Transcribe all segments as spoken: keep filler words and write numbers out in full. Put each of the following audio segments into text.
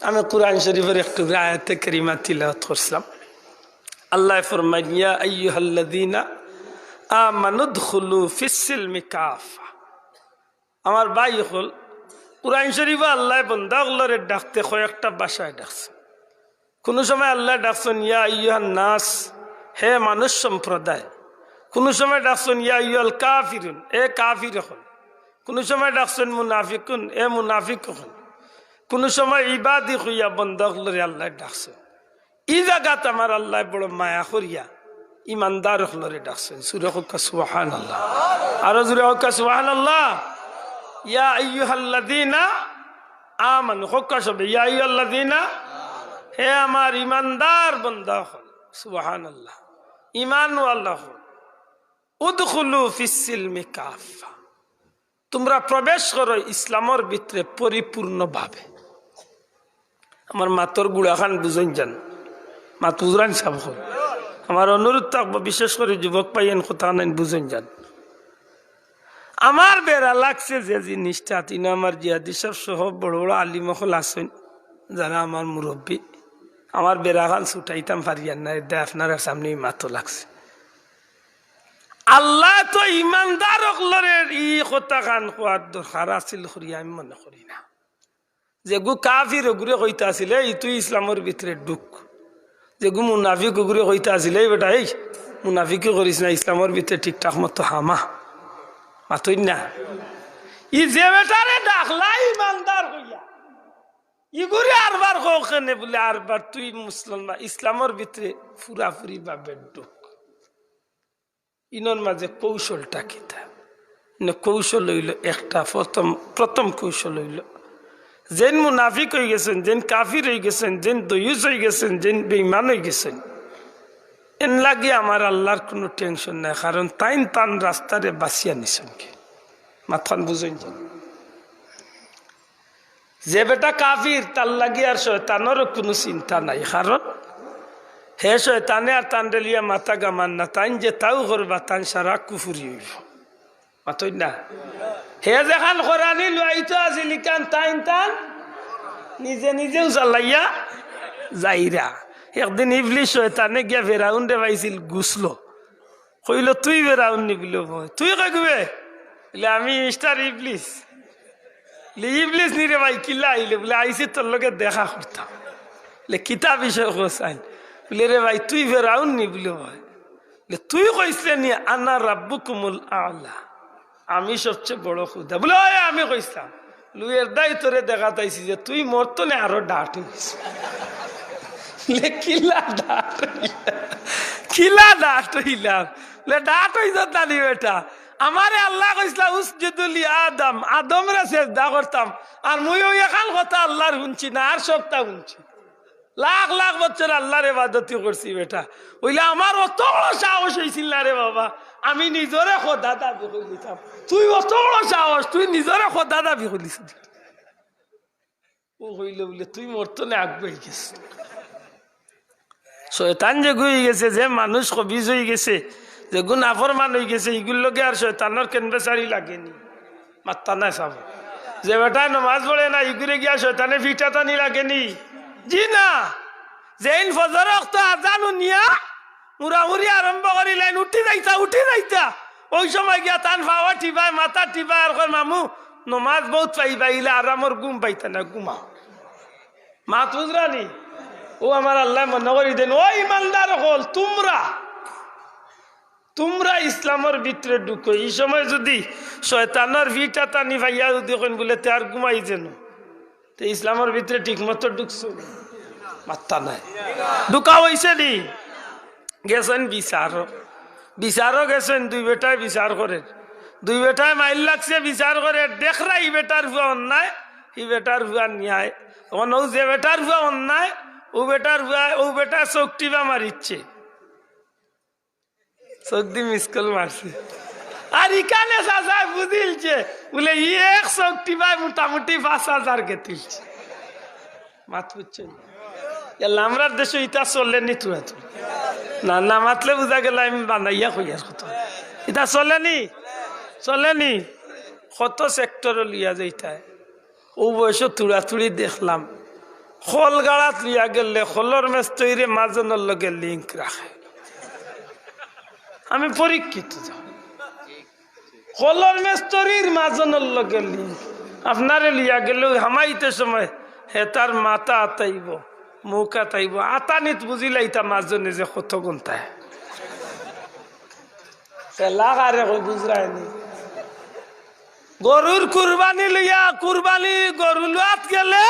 আমি কোরআন শরীফর এক টুকরা আয়াতে কারিমা তিলাওয়াত করছিলাম। আল্লায় ফরমাইন, "ইয়া আইয়ুহাল্লাযীনা আমানু উদখুলু ফিস সিলমি কাফা।" আমার ভাই অকল, কোরআন শরীফো আল্লায় বন্দা অকলরে ডাকতে কয়েকটা ভাষায় ডাকছে। কুনু সময় আল্লায় ডাকছইন, "ইয়া আইয়ুহান নাস, হে মানুষ সম্প্রদায়।" কুনু সময় ডাকছইন, "ইয়া আইয়ুহাল কাফিরুন, এ কাফির অকল।" কুনু সময় ডাকছইন, "মুনাফিকুন, এ মুনাফিক অকল।" কুনু সময় ইবাদি কইয়া বন্দা অকলরে আল্লায় ডাকছইন। ই জাগাত আমার আল্লায় বড় মায়া করিয়া ইমানদার অকলরে ডাকছইন। জুরে কউক্কা সুবহানাল্লাহ। আরো জুরে কউক্কা সুবহানাল্লাহ। ইয়া আইয়ুহাল্লাযীনা আমানু, কউক্কা সবে, ইয়া আইয়ুহাল্লাযীনা, হে আমার ইমানদার বন্দা অকল। সুবহানাল্লাহ। ইমানওয়ালা অকল। উদখুলু ফিস সিলমি কাফা। তুমরা প্রবেশ করো ইসলামর ভিতরে পরিপূর্ণভাবে। আমার মাতর গুড়াখান বুঝইন যান, মাত বুঝরান সাব অকল। আমার অনুরোধ থাকবো, বিশেষ করি যুবক ভাইয়াইন, কথাখান বুঝইন যান। আমার বেড়া লাগছে যে জিনিসটা, তিন আমার জিহাদি সাব সহ বড় বড় আলিম অকল আছইন, যারা আমার মুরব্বী, আমার বেড়াখান ছুটাইতাম পারিয়ার না, এর দায় আপনারার সামনে ই মাতো লাগছে। আল্লায় তো ইমানদার অকলরে ই কথাখান কওয়ার দরকার আছিল করি আমি মনে করি না। যেগু কাফির অগুরে কইতা আছিল, "এই তুই ইসলামর ভিতরে ঢুক।" যেগু মুনাফিক অগুরে কইতা আছিল, "এই বেটা, এই মুনাফিকি করিস না, ইসলামর ভিতরে ঠিকঠাক মতো হামা।" মাতইন না। ই যে বেটারে ডাকলা ইমানদার কইয়া, ইগুরে আরবার কও কেনে বুলে, "আরবার তুই মুসলমান, ইসলামর ভিতরে পুরাপুরি ভাবে ঢুক।" ইনর মাঝে কৌশলটা কিতা? ইনো কৌশল অইলো একটা, প্রথম, প্রথম কৌশল অইলো, যেইন মুনাফিক অইগেছইন, যেইন কাফির অইগেছইন, যেইন দইয়ুস অইগেছইন, যেইন বেইমান অইগেছইন, এন লাগি আমার আল্লার কুনু tension নাই, কারণ তাইন তান রাস্তারে বাছিয়া নিছইন কি? মাতখান বুঝইন যান। যে বেটা কাফির, তার লাগি আর শয়তানরও কুনু চিন্তা নাই, কারণ হে শয়তানে আর তানরে লইয়া মাথা ঘামার না, তাইন যেতাউ করবা, তান সারা কুফুরি অইবো। মাতইন না? হে যেখান করানি লইতো আছিল ইখান, তাইন তান নিজে নিজেউ চালাইয়া যাইরা। একদিন ইবলিস শয়তানে গিয়া ফেরাউনরে পাইছিল গুছলো। কইলো, "তুই ফেরাউন নি?" বুলে, "অয়।" "তুই কইগুবে?" বুলে, "আমি মিস্টার ইবলিস।" বুলে, "ইবলিস নি রে ভাই, কিলা আইলে?" বুলে, "আইছি তোর লগে দেখা করতাম।" বুলে, "কিতা বিষয় কস আইন?" বুলে, "রে ভাই, তুই ফেরাউন নি?" বুলে, "অয়।" বুলে, "তুই কইছলে নি, 'আনা রাব্বুকুমুল আ'লা, আমি সবচেয়ে বড় খুদা'?" বুলে, "অয়, আমি কইছলাম।" বুলে, "এর দায় তোরে দেখাত আইছি যে তুই মোর তনে আরো ডাট অইগেছস।" বুলে, "কিলা ডাট অইলাম? কিলা ডাট অইলাম?" বুলে, "ডাট অইছত না নি বেটা? আমারে আল্লায় কইছলা, 'উসজুদু লি আদম', আদমরে সেজদা করতাম। আর মুই অউ এখান কথা আল্লার হুনছি না, আর সবতা হুনছি। লাখ লাখ বছর আল্লার ইবাদতি করছি বেটা। অইলে আমার অত বড় সাহস অইছিল না রে বাবা, আমি নিজরে খোদা দাবি করিলিতাম। তুই অত বড় সাহস, তুই নিজরে খোদা দাবি করিলিস।" অউ কইলো বুলে, "তুই মোর তনে আগুয়াই গেছস।" শয়তান যেগু অইগেছে, যে মানুষ খবিস অইগেছে, যেগু নাফরমান অইগেছে, ইগুর লগে আর শয়তানর কেন বেচারি লাগেনি? মাত্তা নাই সাব। যে বেটায় নমাজ পড়ে না, ইগুরে গিয়া শয়তানে ফিটাতানি লাগেনি? জি না। যেইন ফজর অক্ত আজান হুনিয়া মুড়ামুড়ি আরম্ভ করিলাইন, "উঠি যাইতা, উঠি যাইতা।" অউ সময় গিয়া তান পাওয়া টিপায়, মাথা টিপায় আর কয়, "মামু, নমাজ বউত পাইবা, ইলা আরামর ঘুম পাইতা না, ঘুমাও।" মাত বুঝরানি? অউ আমার আল্লায় মনো করি দেইন, "ও ইমানদার অকল, তুমরা, তুমরা ইসলামর ভিতরে ঢুকো।" ই সময় যুদি শয়তানর ফিটাতানি পাইয়া যুদি কইন বুলে, "তে আর ঘুমাই যেন।" তে ইসলামর ভিতরে ঠিক মতো ঢুকছো? মাত্তা নাই। ঢুকা অইছে নি? গেছইন বিচারো, বিচারো গেছইন, দুই বেটায় বিচার করের, দুই বেটায় মাইল লাগছে, বিচার করের, দেখরা ই বেটার পুয়া অন্যায়, ই বেটার পুয়া ন্যায়। তখন অউ যে বেটার পুয়া অন্যায়, অউ বেটার পুয়া, অউ বেটায় চউখ টিপা মারিছে। চউখ দি miss call মারছে। আর ইখানে চাচায় বুঝিলছে, বুলে, "ই এক চউখ টিপায় মোটামুটি পাঁচ হাজার গেতিলছে।" মাত বুঝছইন? ইয়াল্লা, আমরার দেশো ইতা চলেনি তুরা তুরা। না, না মাতলে বুঝা গেল আমি বানাইয়া কইয়ার কথা। ইতা চলেনি? চলেনি? কত sector-ও লইয়া যাইতায়। অউ বয়সো তুড়াতুড়ি দেখলাম, খোল গাড়াত লইয়া গেলে খোলর মেস্তইরে মাজনর লগে লিংক রাখে। আমি পরীক্ষিত। খোলর মেস্তরির মাজনর লগে লিংক। আপনারে লইয়া গেলে হামাইতে সময় হে তার মাথা আতাইব, মুখ আতাইব, আতানিত বুঝিলাইতা মাজনে যে কত ঘন্টায়। খেলা কারে কই বুঝরায়নি। গরুর কুরবানি লইয়া, কুরবানি গরু লওয়াত গেলে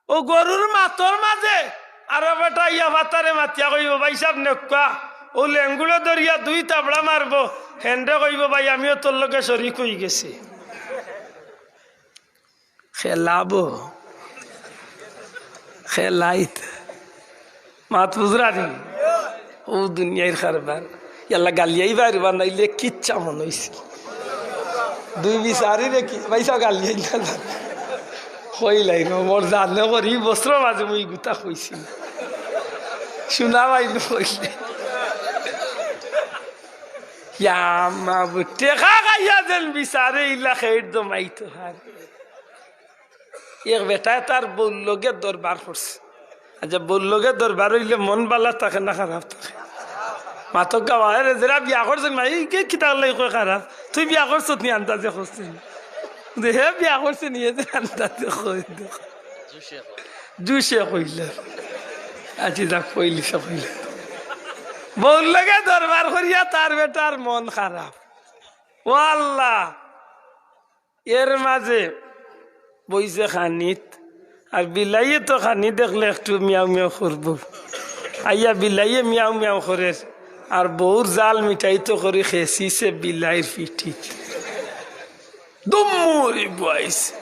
অউ গরুর মাতর মাজে আরো বেটা ইয়া ফাতারে মাতিয়া কইবো, "ভাইসাব নেউক্কা।" অউ লেঙ্গুড়ে ধরিয়া দুই তাবড়া মারবো, হেনরে কইবো, "ভাই, আমিও তোর লগে শরিক অইগেছি।" খেলাবো, খেলাইত। মাত বুঝরানি? অউ দুনিয়ার কারবার। ইয়াল্লা গালিয়াই বাইর বানাইলে কিচ্ছা মনে অইছে। দুই বিচারি রে কি, ভাইসাব গালিয়াই না। কইলাই না, মোর জানে করি বছর মাঝে মুই গুতা কইছি না। শুনা ভাই নু কইলে। ইয়া মাবুদ, টেকা খাইয়া যেন বিচারে ইলা খেইর দমাইতো হার। এক বেটায় তার বউর লগে দরবার করছে। আচ্ছা, বউর লগে দরবার অইলে মন বালা থাকে না খারাপ থাকে? মাতক গাওয়া, এরে যেরা বিয়া করছে না, এই কে কিতার লাগি কয় খারাপ? তুই বিয়া করছত নি আন্দাজে করছিস? যে হে বিয়া করছে নি, এ যে আন্দাজে কয় দেখো। জুশে কইলে। আচ্ছা, যাক, কইলি সে কইলে। বউর লগে দরবার করিয়া তার বেটার মন খারাপ। ও আল্লাহ, এর মাঝে বইছে খানিত, আর বিলাইয়ে তো খানি দেখলে একটু মিয়াও মিয়াও করবো। আইয়া বিলাইয়ে মিয়াও মিয়াও করের, আর বউর জাল মিঠাই তো করি খেছিছে বিলাইর পিঠিত। দুমুরি বইছে।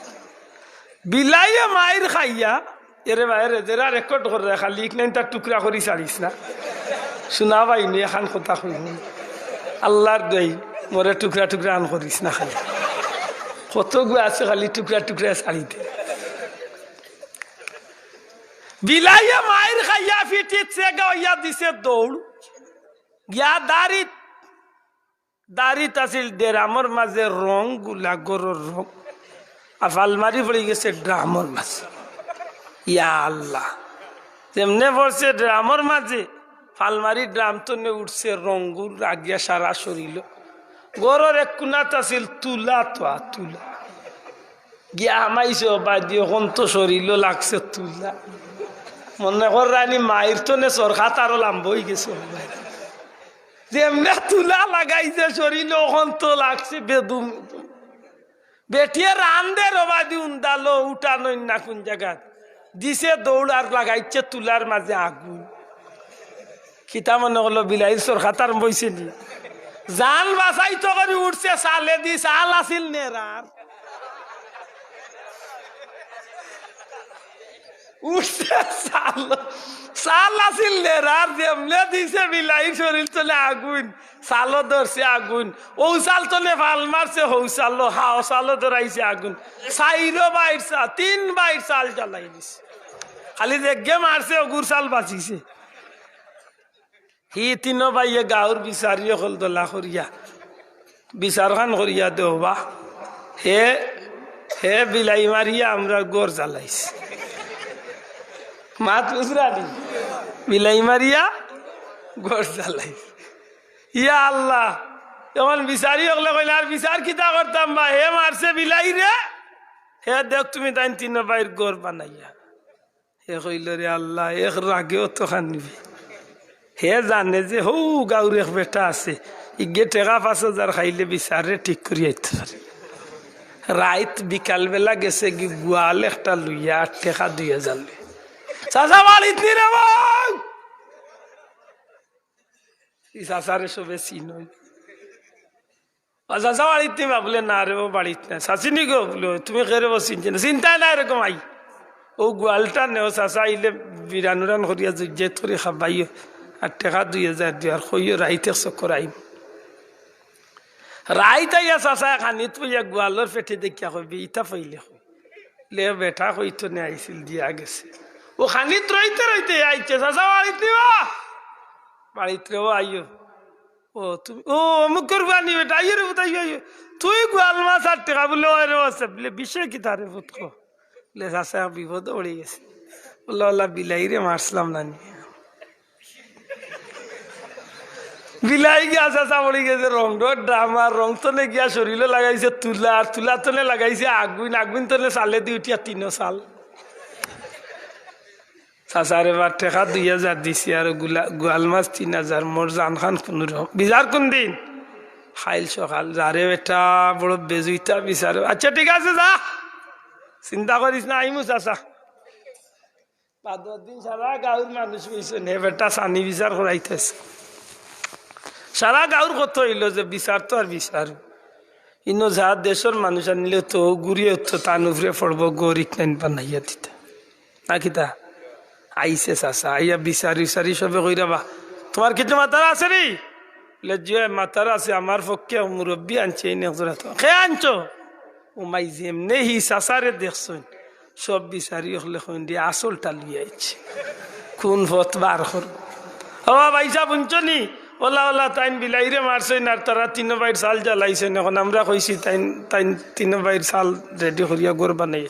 বিলাইয়ে মাইর খাইয়া, এরে ভাই রে, যেরা রেকর্ড কররে, খালি ইকনাইনটা টুকরা করি ছাড়িস না। শুনা ভাই নি, এখান কথা কইনি। আল্লাহর দোয়াই, মোরে টুকরা টুকরা আন করিস না খালি। কতগু আছে খালি টুকরা টুকরা ছাড়িতে। বিলাইয়ে মাইর খাইয়া পিঠিত সেগা অইয়া দিছে দৌড়। গিয়া দাড়িত দাড়িত আছিল ড্রামর মাঝে রং গুলা, গরুর রং। আর ফালমারি পড়ি গেছে ড্রামর মাঝে। ইয়া আল্লাহ, যেমনে পড়ছে ড্রামর মাঝে, ফালমারি ড্রাম তনে উঠছে, রং গুল লাগিয়া সারা শরীলো। গরুর এক কুনাত আছিল তুলা, তো তুলা। গিয়া হামাইছে অবায়দি, অখন তো শরীলো লাগছে তুলা। মনে কররানি মাইর তনে সরকাত আরো লাম্বা অইগেছে অবায়দি। যেমনে তুলা লাগাইছে শরীলো, অখন তো লাগছে বেদুম। বেটিয়ে রান্দের অবায়দি উন্দালো, উঠানইন না কুন জাগাত। দিছে দৌড় আর লাগাইছে তুলার মাঝে আগুন। কিতা মনে করলো বিলাইর সরকাত আরম্ভ অইছে নি? জান বাঁচাইতো করি উঠছে ছালেদি, ছাল আছিল নেরার। উঠছে ছাল, ছাল আছিল নেরার, যেমনে দিছে বিলাইর শরীল তনে আগুন, ছালো ধরছে আগুন, অউ ছাল তনে ফাল মারছে, হউ ছালো, হাও ছালো ধরাইছে আগুন। চাইরো বাইর ছাল, তিন বাইর ছাল জ্বালাই দিছে। খালি যেগে মারছে, অগুর ছাল বাঁচিছে। হি তিনো ভাইয়ে গাউর বিচারি অকল দলা করিয়া বিচারখান করিয়া দেও বা। হে, হে বিলাই মারিয়া আমরার ঘর জ্বালাইছে। মাত বুঝরানি? বিলাই মারিয়া ঘর জ্বালাইছে। ইয়া আল্লাহ, অখন বিচারি অকলে কইলা, "আর বিচার কিতা করতাম বা? হে মারছে বিলাইরে, হে দেখ তুমি তাইন তিনো ভাইর ঘর বানাইয়া।" হে কইলো, "রে আল্লাহ, এক রাগেও তো খানিবে।" হে জানে যে হউ গাউর এক বেটা আছে, ইগে টেকা পাঁচ হাজার খাইলে বিচাররে ঠিক করি আইতে পারে। রাইত বিকালবেলা গেছেগি গুয়াল একটা লইয়া, আর টেকা দুই হাজার লইয়া। "চাচা বাড়িত নি রে বাউ?" ই চাচারে সবে চিনইন। "ও চাচা বাড়িত নি বা?" বুলে, "না রে, অউ বাড়িত নাই।" "চাচি নি গো?" বুলে, "তুমি কে রে বা, চিনছি না।" "চিন্তায় নাই রে কমাই, অউ গুয়ালটা নেও, চাচা আইলে বিরান উরান করিয়া জুইয়াত করি খাবাইও, আর টেকা দুই হাজার দিও, আর কইও রাইত এক চক্কর আইমু।" রাইত আইয়া চাচায় খানিত বইয়া গুয়ালর পেটে দেখিয়া কইবি, "ইতা পাইলে কই?" লে বেটা কইতো নে আইছিল, দিয়া গেছে। অউ খানিত রইতে রইতে আইছে, "চাচা বাড়িত নি বা?" "বাড়িত রে বা, আইও।" ও তুমি, ও অমুকর ফুয়া নি বেটা, আইও রে পুত, আইও, আইও। তুই গোয়াল মাছ আর টেকা বুলে, ওই রে আছে বুলে, বিষয় কিতা রে পুত ক? বুলে, চাচা, এক বিপদো পড়ি গেছি। বুলে, অলা বিলাইরে মারছিলাম না নি। বিলাই গিয়া চাচা পড়ি গেছে রংর ড্রাম, আর রং তনে গিয়া শরীলো লাগাইছে তুলা, আর তুলা তনে লাগাইছে আগুইন, আগুইন তনে চালেদি উঠিয়া তিনো চাল। চাচারে বা টেকা দুই হাজার দিছি, আর গুলা-, গোয়াল মাছ তিন হাজার, মোর জানখান কুনুরকম। বিচার কুনদিন? কাইল সকাল। যারে বেটা বড় বেজুইতা বিচার। আচ্ছা, ঠিক আছে, যা, চিন্তা করিস না, আইমু চাচা। বাদর দিন সারা গাঁওর মানুষ কইছে, "নে বেটা, সানি বিচার করাইতেছে।" সারা গাঁওর কথা অইলো যে বিচার তো আর বিচার। ইনো যা দেশর মানুষ আনিলে তো ঘুরিয়ে তো তান উপরে পড়বো, গরিক নাইন বানাইয়া দিতা। না কিতা? আইছে চাচা, আইয়া বিচার উচারি সবে কইরা, "বা, তুমার কিছু মাতার আছে নি?" বুলে, "জি অয়, মাতার আছে, আমার পক্ষে এক মুরব্বি আনছে, এই নেকজোড়া তো।" "কে আনছো?" ও মাই, যেমনে হি চাচারে দেখছইন, সব বিচারি অকলে কইন দি, "আসলটা লইয়া আইছে, কুন পথ বার কর।" ও ভাইসাব, হুনছো নি? অলা, অলা, তাইন বিলাইরে মারছইন, আর তারা তিনো ভাইর চাল জ্বালাইছইন। এখন আমরা কইছি, তাইন, তাইন তিনো ভাইর চাল রেডি করিয়া ঘর বানাইয়া।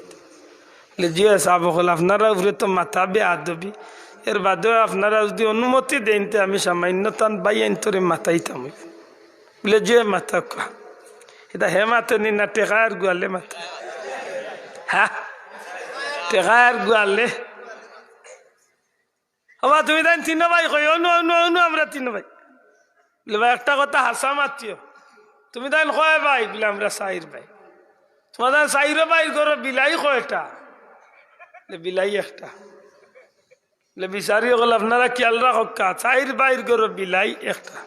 বুলে, "জি অয় সাব অকল, আপনারা উপরে তো মাতা বেয়াদবি, এর বাদেও আপনারা যুদি অনুমতি দেইন, তে আমি সামান্য তান ভাইয়াইন্তরে মাতাইতাম।" বুলে, "জি অয়, মাতা কা।" ইতা হে মাতে নি না, টেকার গোয়ালে মাতে? হ্যাঁ, টেকার গোয়ালে। "ও বা, তুমি তাইন তিনো ভাই কই?" "অনু, অনু, অনু, আমরা তিনো ভাই।" বুলে, "বা, একটা কথা হাছা মাতিও, তুমি তাইন কয় ভাই?" বুলে, "আমরা চাইর ভাই।" "তুমার তাইন চাইরো ভাইর ঘরো বিলাই কয়টা?" বুলে, "বিলাই একটা।" বুলে, "বিচারি অকল, আপনারা খিয়াল রাখউক্কা, চাইর ভাইর ঘরো বিলাই একটা।"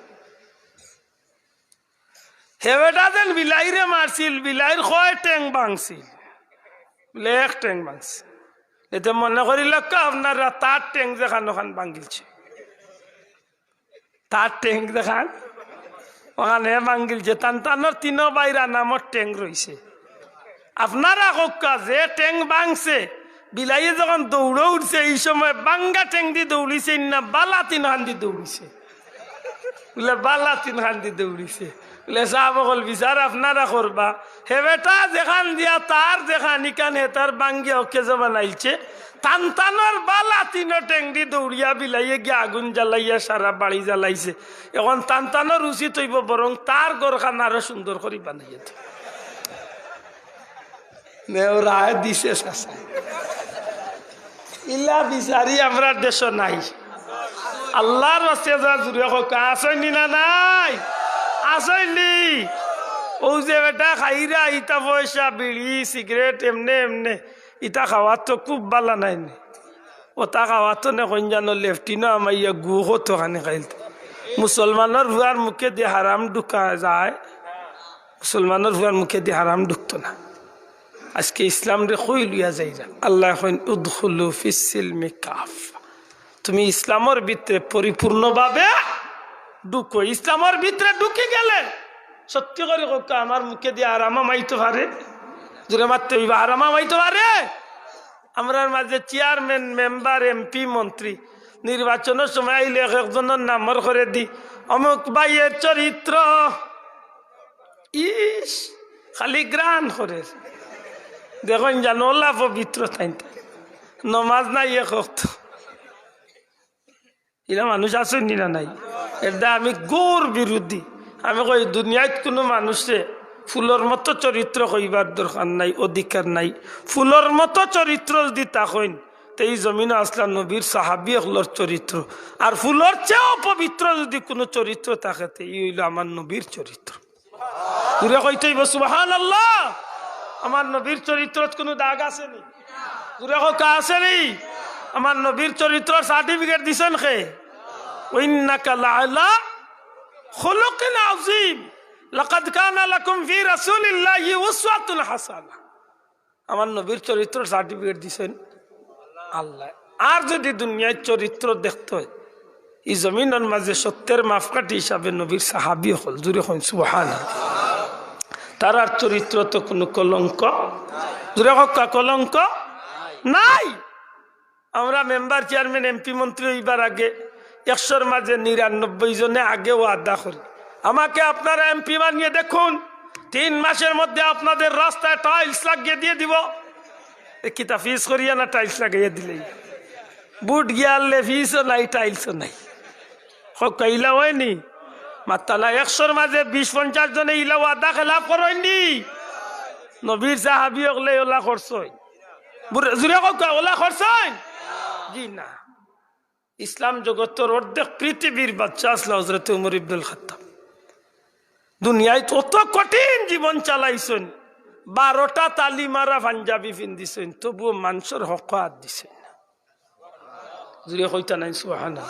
হে বেটা যেন বিলাইরে মারছিল, বিলাইর কয় ঠেং ভাঙছিল? বুলে, "এক ঠেং ভাঙছিল।" এতে মনে করিলাউক্কা আপনারা তার ঠেং যেখান অখান ভাঙিলছে। তার ঠেং যেখান অখান হে ভাঙিলছে। তান তানর তিনো ভাইর আনামর ঠেং রইছে। আপনারা কউক্কা, যে ঠেং ভাঙছে, বিলাইয়ে যখন দৌড়ো উঠছে, ই সময় ভাঙ্গা ঠেং দি দৌড়িছে না বালা তিনখান দি দৌড়িছে? বুলে, "বালা তিনখান দি দৌড়িছে।" বুলে, "সাব অকল, বিচার আপনারা করবা। হে বেটা যেখান দিয়া তার যেখান, ইখান হে তার ভাঙ্গিয়া অকেজো বানাইলছে। তান তানর বালা তিনো ঠেং দি দৌড়িয়া বিলাইয়ে গিয়া আগুন জ্বালাইয়া সারা বাড়ি জ্বালাইছে। এখন তান তানর উচিত অইবো বরং তার ঘরখান আরো সুন্দর করি বানাইয়া দিতা।" নেও রায় দিছে চাচায়। ইলা বিচারি আমরার দেশো নাই। আল্লার ওয়াস্তে যা জুরে কউক্কা, আছইন নি না নাই? আছইন নি? অউ যে বেটা খাইরা ইতা পয়সা, বিড়ি, সিগারেট, এমনে এমনে, ইতা খাওয়াত তো খুব বালা নায় নি। অতা খাওয়াত তো নে কইন জানো, লেফটিনো আমাইয়া গু কতখানি খাইলতা। মুসলমানর ফুয়ার মুখেদি হারাম ঢুকা যায়, মুসলমানর ফুয়ার মুখেদি হারাম ঢুকতো না। আজকে ইসলামরে কই লইয়া যাইরা? আল্লায় কইন, "উদখুলু ফিস সিলমি কাফফা।" তুমি ইসলামর ভিতরে পরিপূর্ণভাবে ঢুকো। ইসলামর ভিতরে ঢুকি গেলে সত্যি করি কউক্কা, আমার মুখেদি হারাম আমাইতো পারে? জুরে মাততে অইবো, হারাম আমাইতো পারে? আমরার মাঝে চেয়ারম্যান, মেম্বার, এমপি, মন্ত্রী নির্বাচনর সময় আইলে এক একজনর নামর করে দি, "অমুক ভাইয়ের চরিত্র, ইস, খালি ঘ্রাণ করের।" দেখইন জানো, অলা পবিত্র তাইন তাইন। নমাজ নাই এক অক্ত। ইলা মানুষ আছইন নি না নাই? এরদায় আমি ঘোর বিরোধী। আমি কই, দুনিয়াত কুনু মানুষরে ফুলর মতো চরিত্র কইবার দরকার নাই, অধিকার নাই। ফুলর মতো চরিত্র যুদি থাকইন, তে ই জমিনো আছলা নবীর সাহাবী অকলর চরিত্র। আর ফুলর চেয়েও পবিত্র যুদি কুনু চরিত্র থাকে, তে ই অইলো আমার নবীর চরিত্র। জুরে কইতে অইবো, "সুবহানাল্লাহ।" আমার নবীর চরিত্রত কুনু দাগ আছে নি? জুরে কউক্কা, আছে নি? আমার নবীর চরিত্রর certificate দিছইন কে? "ওয়া ইন্নাকা লাআলা খুলুকিন আযীম। লাকাদ কানা লাকুম ফি রাসূলিল্লাহি উসওয়াতুন হাসানাহ।" আমার নবীর চরিত্রর certificate দিছইন আল্লায়। আর যুদি দুনিয়ার চরিত্র দেখতে অয়, ই জমিনর মাঝে সত্যের মাপকাঠি হিসাবে নবীর সাহাবী অকল, জুরে কইন সুবহানাল্লাহ। তারার চরিত্রত কুনু কলঙ্ক, জুরে কউক্কা, কলঙ্ক নাই। আমরা মেম্বার, চেয়ারম্যান, এমপি, মন্ত্রী অইবার আগে একশোর মাঝে নিরানব্বই জনে আগে ওয়াদা করি, আমাকে আপনারা এমপি বানিয়ে দেখুন, তিন মাসের মধ্যে আপনাদের রাস্তায় টাইলস লাগিয়ে দিয়ে দিব। এ কিতা ফিস করিয়া না টাইলস লাগাইয়া দিলেই? বুট গিয়ারলে ফিসও নাই, টাইলসও নাই। কউক্কা, ইলা অয়নি? মাত্তা না, একশোর মাঝে বিশ পঞ্চাশ জনে ইলা ওয়াদা খেলাফ করইননি। নবীর সাহাবি অকলে ওলা করছইন। বুরে-, জুরে কউক্কা, ওলা করছইন? জি না। ইসলাম জগতর অর্ধেক পৃথিবীর বাদশা আছলা হযরতে উমর ইবনুল খাত্তাব। দুনিয়াত অত কঠিন জীবন চালাইছইন, বারোটা তালি মারা পাঞ্জাবি পিন্দিছইন, তবুও মানষর হকো আত দিছইন না। জুরে কইতা নায় সুবহানাল্লাহ।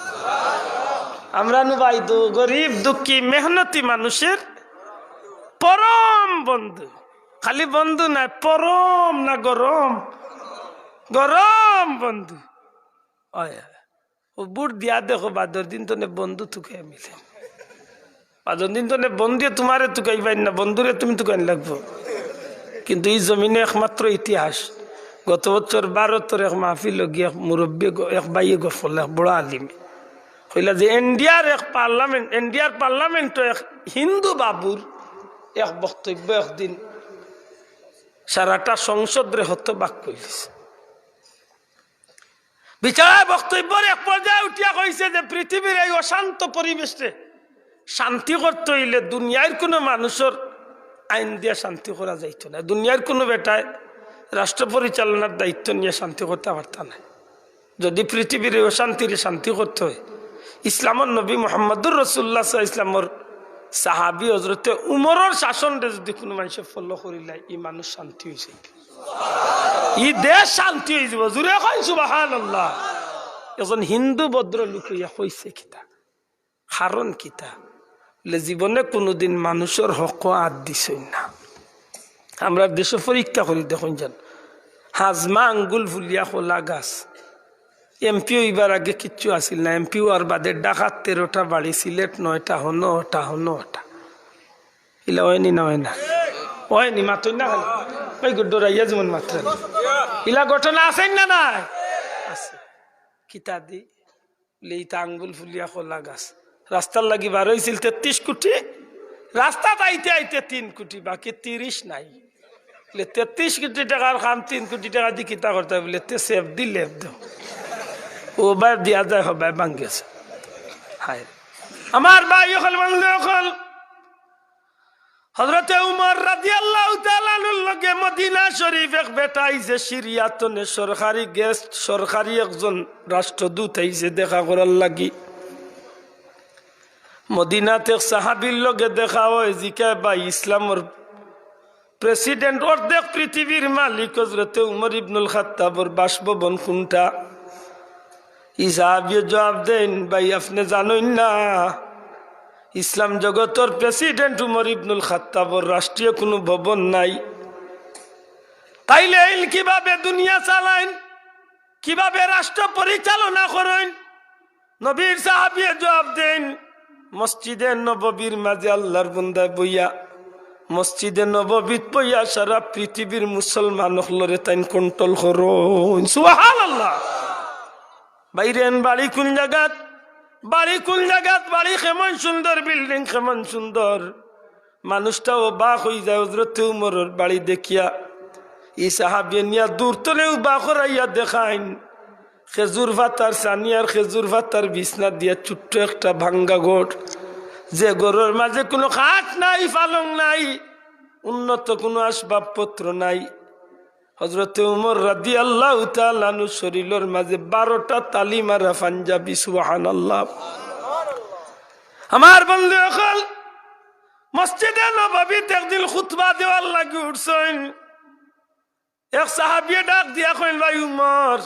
আমরা নু ভাই দু গরিব দুঃখী মেহনতি মানুষের পরম বন্ধু, খালি বন্ধু নায়, পরম না গরম, গরম বন্ধু। অয়, অয়। ও বুট দিয়া দেখো, বাদর দিন তনে বন্ধু তুকাইয়া মিলে। বাদর দিন তনে বন্ধুয়ে তুমারে তুকাইবাইন না, বন্ধুরে তুমি তুকাইন লাগবো। কিন্তু ই জমিনো একমাত্র ইতিহাস, গত বছর ভারতর এক মাহফিলো গিয়া এক মুরব্বি গ-, এক ভাইয়ে গফ করলা, এক বড় আলিমে কইলা যে ইন্ডিয়ার এক পার্লামেন্ট, ইন্ডিয়ার পার্লামেন্টো এক হিন্দু বাবুর এক বক্তব্য একদিন সারাটা সংসদরে হতবাক করিলিছে। বিচারায় বক্তব্যর এক পর্যায়ে উঠিয়া কইছে যে পৃথিবীর এই অশান্ত পরিবেশরে শান্তি করতে অইলে দুনিয়ার কুনু মানুষর আইন দিয়া শান্তি করা যাইতো নায়। দুনিয়ার কুনু বেটায় রাষ্ট্র পরিচালনার দায়িত্ব নিয়া শান্তি করতা পারতা নায়। যদি পৃথিবীর এই অশান্তিরে শান্তি করতে অয়, ইসলামর নবী মুহাম্মদুর রাসূলুল্লাহ সাল্লাল্লাহু আলাইহি ওয়াসাল্লামর সাহাবী হযরতে উমরর শাসনরে যদি কুনু মানষে follow করিলায়, ই মানুষ শান্তি অইছে। ই দেশ শান্তি অইযিবো। জুরে কইন সুবহানাল্লাহ। একজন হিন্দু ভদ্রলোক অইয়া কইছে কিতা? কারণ কিতা? বলে, জীবনে কুনুদিন মানষর হকো আত দিছইন না। আমরার দেশো পরীক্ষা করি দেখইন যান, হাজমা আঙ্গুল ফুলিয়া কলা গাছ। এমপি অইবার আগে কিচ্ছু আছিল না, এমপি অওয়ার বাদে ঢাকাত তেরোটা বাড়ি, সিলেট নয়টা, হনো অটা, হনো অটা। ইলা অয়নি না অয় না? অয়নি, মাতইন না কেনে? অউ গু ডরাইয়া যেমন মাতরা। ইলা ঘটনা আছে না নাই? আছে। কিতা দি? বলে, ইতা আঙ্গুল ফুলিয়া কলা গাছ। রাস্তার লাগি বার অইছিল তেত্রিশ কোটি, রাস্তাত আইতে আইতে তিন কোটি, বাকি তিরিশ নাই। বলে, তেত্রিশ কোটি টেকার কাম তিন কোটি টেকা দি কিতা করতায়? বলে, তে সেফ দি লেফ দেও। অবায় দিয়া যায়, হবায় ভাঙ্গিছে। হায়। আমার ভাই অকল, বন্ধু অকল, হযরতে উমর রাদিয়াল্লাহু তাআলা আনহুর লগে মদিনা শরীফ এক বেটা আইছে সিরিয়া তনে, সরকারি guest, সরকারি একজন রাষ্ট্রদূত আইছে দেখা করার লাগি। মদিনাত এক সাহাবীর লগে দেখা অয়, জিকায়, ভাই, ইসলামর president, অর্ধেক পৃথিবীর মালিক হযরতে উমর ইবনুল খাত্তাবর বাসভবন কুনটা? ই সাহাবিয়ে জবাব দেইন, ভাই, আপনে জানইন না, ইসলাম জগতর president উমর ইবনুল খাত্তাবর রাষ্ট্রীয় কুনু ভবন নাই। তাইলে এইন কিভাবে দুনিয়া চালাইন, কিভাবে রাষ্ট্র পরিচালনা করইন? নবীর সাহাবিয়ে জবাব দেইন, মসজিদে নববীর মাঝে আল্লাহর বন্দায় বইয়া, মসজিদে নববীত বইয়া সারা পৃথিবীর মুসলমান অকলরে তাইন control করইন। সুবহানাল্লাহ। বাইরেন বাড়ি কুন জাগাত, বাড়ি কুন জাগাত, বাড়ি কেমন সুন্দর, building কেমন সুন্দর। মানুষটা অবাক অইযায় হযরতে উমরর বাড়ি দেখিয়া। ই সাহাবিয়ে নিয়া দূর তনে উবা করাইয়া দেখাইন, খেজুর পাতার ছানি আর খেজুর পাতার বিছনা দিয়া ছোট্ট একটা ভাঙ্গা ঘর, যে ঘরর মাঝে কুনু খাট নাই, পালং নাই, উন্নত কুনু আসবাবপত্র নাই। হযরতে উমর রাদিয়াল্লাহু তাআলা আনহু শরীলর মাঝে বারোটা তালি মারা পাঞ্জাবি, সুবহানাল্লাহ। আমার বন্ধু অকল, মসজিদে নববীত একদিন খুতবা দেওয়ার লাগি উঠছইন। এক সাহাবিয়ে ডাক দিয়া কইন, ভাই উমর,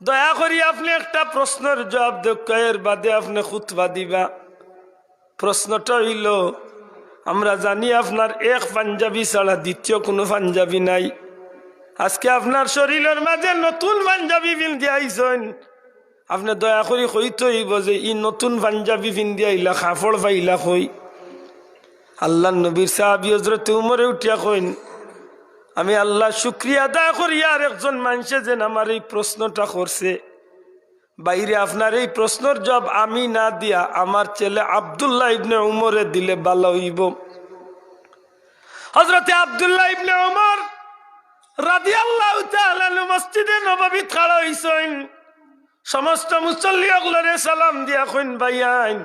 দয়া করি আপনে একটা প্রশ্নর জবাব দেউক্কা, এর বাদে আপনে খুতবা দিবা। প্রশ্নটা অইলো, আমরা জানি আপনার এক পাঞ্জাবি ছাড়া দ্বিতীয় কুনু পাঞ্জাবি নাই। আজকে আপনার শরীলর মাঝে নতুন পাঞ্জাবি পিন্দিয়া আইছইন। আপনে দয়া করি কইতে অইবো যে ই নতুন পাঞ্জাবি পিন্দিয়া আইলা, কাপড় পাইলা কই? আল্লার নবীর সাহাবি হযরতে উমরে উঠিয়া কইন, আমি আল্লার শুকরিয়া আদায় করি, আর একজন মানষে যেন আমারে ই প্রশ্নটা করছে, ভাইরে, আপনার এই প্রশ্নর জবাব আমি না দিয়া আমার ছেলে আব্দুল্লাহ ইবনে উমরে দিলে ভালা অইবো। হযরতে আব্দুল্লাহ ইবনে উমর রাদিয়াল্লাহু তাআলা আনহু মসজিদে নববীত খাড়া অইছইন। সমস্ত মুসল্লি অকলরে সালাম দিয়া কইন, "ভাইয়াইন,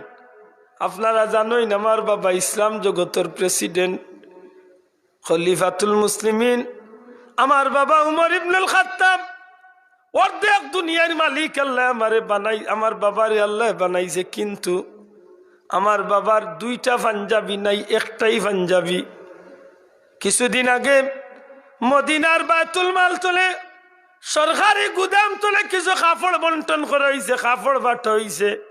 আপনারা জানইন আমার বাবা ইসলাম জগতর প্রেসিডেন্ট, খলিফাতুল মুসলিমিন, আমার বাবা উমর ইবনুল খাত্তাব, অর্ধেক দুনিয়ার মালিক আল্লায় আমারে বানাই, আমার বাবারে আল্লায় বানাইছে, কিন্তু আমার বাবার দুইটা পাঞ্জাবি নাই, একটাই পাঞ্জাবি।" কিছুদিন আগে মদিনার বায়তুল মাল তলে, সরকারি গুদাম তলে কিছু কাপড় বন্টন করা অইছে, কাপড় বাটা অইছে।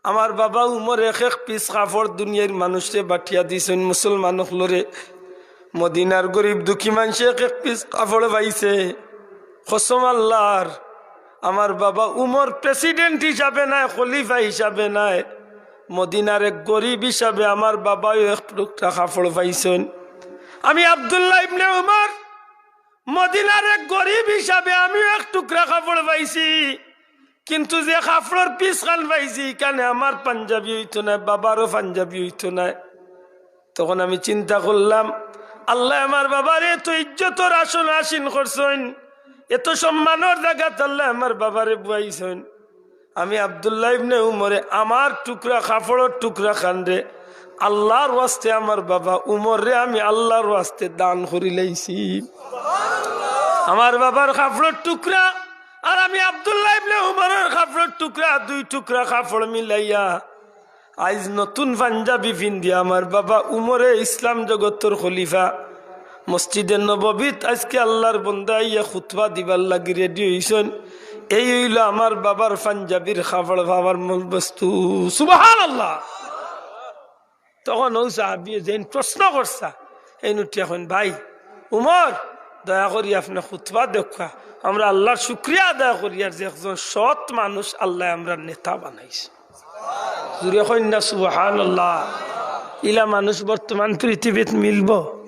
আমার বাবা উমর এক এক পিস কাপড় দুনিয়ার মানুষরে বাটিয়া দিছইন, মুসলমান অকলরে। মদিনার গরিব দুঃখী মানষে এক এক পিস কাপড় পাইছে। কসম আল্লাহর, আমার বাবা উমর প্রেসিডেন্ট হিসাবে নায়, খলিফা হিসাবে নায়, মদিনার এক গরিব হিসাবে আমার বাবাও এক টুকরা কাপড় পাইছইন। আমি আব্দুল্লাহ ইবনে উমর মদিনার এক গরিব হিসাবে আমিও এক টুকরা কাপড় পাইছি, কিন্তু যে কাপড়র পিস খান পাইছি, ইখানে আমার পাঞ্জাবি অইতো নায়, বাবারও পাঞ্জাবি অইতো নায়। তখন আমি চিন্তা করলাম, আল্লায় আমার বাবারে এত ইজ্জতর আসন আসীন করছইন, এত সম্মানর জাগাত আল্লায় আমার বাবারে বওয়াইছইন। আমি আব্দুল্লাহ ইবনে উমরে আমার টুকরা কাপড়র টুকরা খানরে আল্লাহর ওয়াস্তে আমার বাবা উমররে আমি আল্লাহর ওয়াস্তে দান করিলাইছি। আমার বাবার কাপড়র টুকরা আর আমি আব্দুল্লাহ ইবনে উমরর কাপড়র টুকরা, দুই টুকরা কাপড় মিলাইয়া আইজ নতুন পাঞ্জাবি পিন্দিয়া আমার বাবা উমরে ইসলাম জগতর খলিফা মসজিদে নববীত আইজকে আল্লাহর বন্দা আইয়া খুতবা দিবার লাগি রেডি অইছইন। এই অইলো আমার বাবার পাঞ্জাবির কাপড়, বাবার মূল বস্তু। সুবহানাল্লাহ। তখন অউ সাহাবিয়ে যেইন প্রশ্ন করছা, এইন উঠিয়া কইন, "ভাই উমর, দয়া করি আপনে খুতবা দেউক্কা, আমরা আল্লাহর শুকরিয়া আদায় করিয়ার যে একজন সৎ মানুষ আল্লায় আমরার নেতা বানাইছে।" জুরে কইন না সুবহানাল্লাহ। ইলা মানুষ বর্তমান পৃথিবীত মিলবো?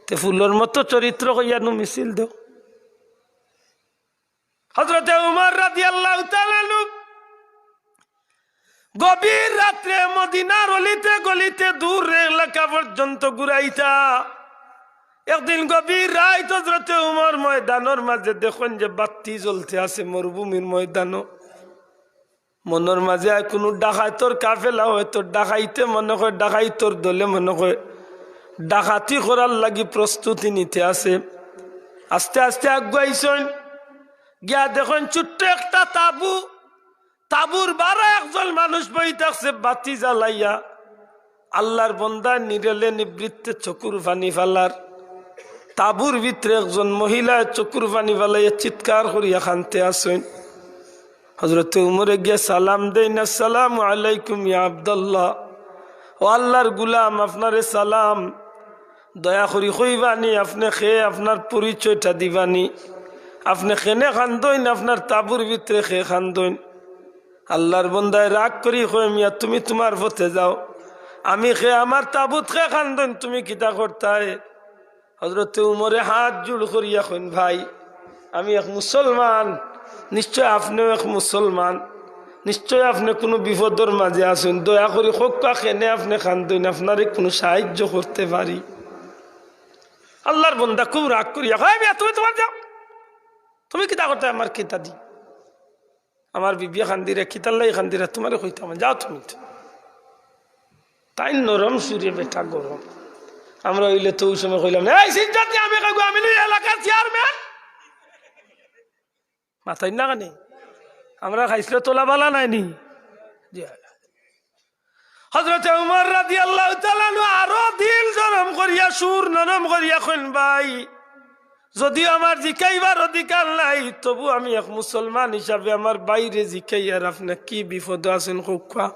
তে ফুলর মতো চরিত্র কইয়া নু মিছিল দেও। হযরতে উমর রাদিয়াল্লাহু তাআলা আনহু গভীর রাত্রে মদিনার অলিতে গলিতে দূর এলাকা পর্যন্ত ঘুরাইতা। একদিন গভীর রাইত হযরতে উমর ময়দানর মাঝে দেখইন যে বাত্তি জ্বলতে আছে মরুভূমির ময়দানো। মনর মাঝে আর কুনু ডাকাইতর কাফেলা হয়তো ডাকাইতে মনে কয়, ডাকাইতর দলে মনে কয় ডাকাতি করার লাগি প্রস্তুতি নিতে আছে। আস্তে আস্তে আগুয়াইছইন, গিয়া দেখইন ছোট্ট একটা তাবু, তাবুর বারা একজন মানুষ বই থাকছে বাতি জ্বালাইয়া। আল্লাহর বন্দা নিরলে নিবৃত্তে চকুর পানি ফালার। তাবুর ভিতরে একজন মহিলায় চকুর পানি ফালাইয়া চিৎকার করিয়া কানতে আছইন। হযরতে উমরে গিয়া সালাম দেইন, "আসসালামু আলাইকুম ইয়া আব্দুল্লাহ।" "ও আল্লাহর গুলাম, আপনারে সালাম। দয়া করি কইবানি, আপনে কে, আপনার পরিচয়টা দিবানি। আপনে কেনে কান্দইন, আপনার তাবুর ভিতরে কে কান্দইন?" আল্লাহর বন্দায় রাগ করি কয়, "মিয়া, তুমি তুমার পথে যাও, আমি কে, আমার তাবুত কে কান্দইন, তুমি কিতা করতায়?" হযরতে উমরে হাত জোড় করিয়া কইন, "ভাই, আমি এক মুসলমান, নিশ্চয় আপনেও এক মুসলমান, নিশ্চয় আপনে কুনু বিপদর মাঝে আছইন, দয়া করি কউক্কা কেনে আপনে কান্দইন, আপনারে কুনু সাহায্য করতে পারি?" আল্লাহর বন্দা খুব রাগ করিয়া কয়, "মিয়া, তুমি তুমার যাও, তুমি কিতা করতায় আমার কিতা দি?" আমার বিবিয়ে কান্দিরা, কিতার লাগি কান্দিরা, তুমারে কইতাম, যাও তুমি। তাইন নরম সুরে বেটা গরম। আমরা অইলে তো অউ সময় কইলাম, "এই সিজ্জত আমি কইগো, আমি নু এলাকার চেয়ারম্যান।" মাতইন না কেনে? আমরা খাইছলে তোলা বালা নায় নি। জি। হযরতে উমর রাদিয়াল্লাহু তাআলা আনহু আরো দিল নরম করিয়া, সুর নরম করিয়া কইন, "ভাই, যদিও আমার জিকাইবার অধিকার নাই, তবু আমি এক মুসলমান হিসাবে আমার ভাইরে জিকাইয়ার, আপনে কি বিপদো আছইন কউক্কা।"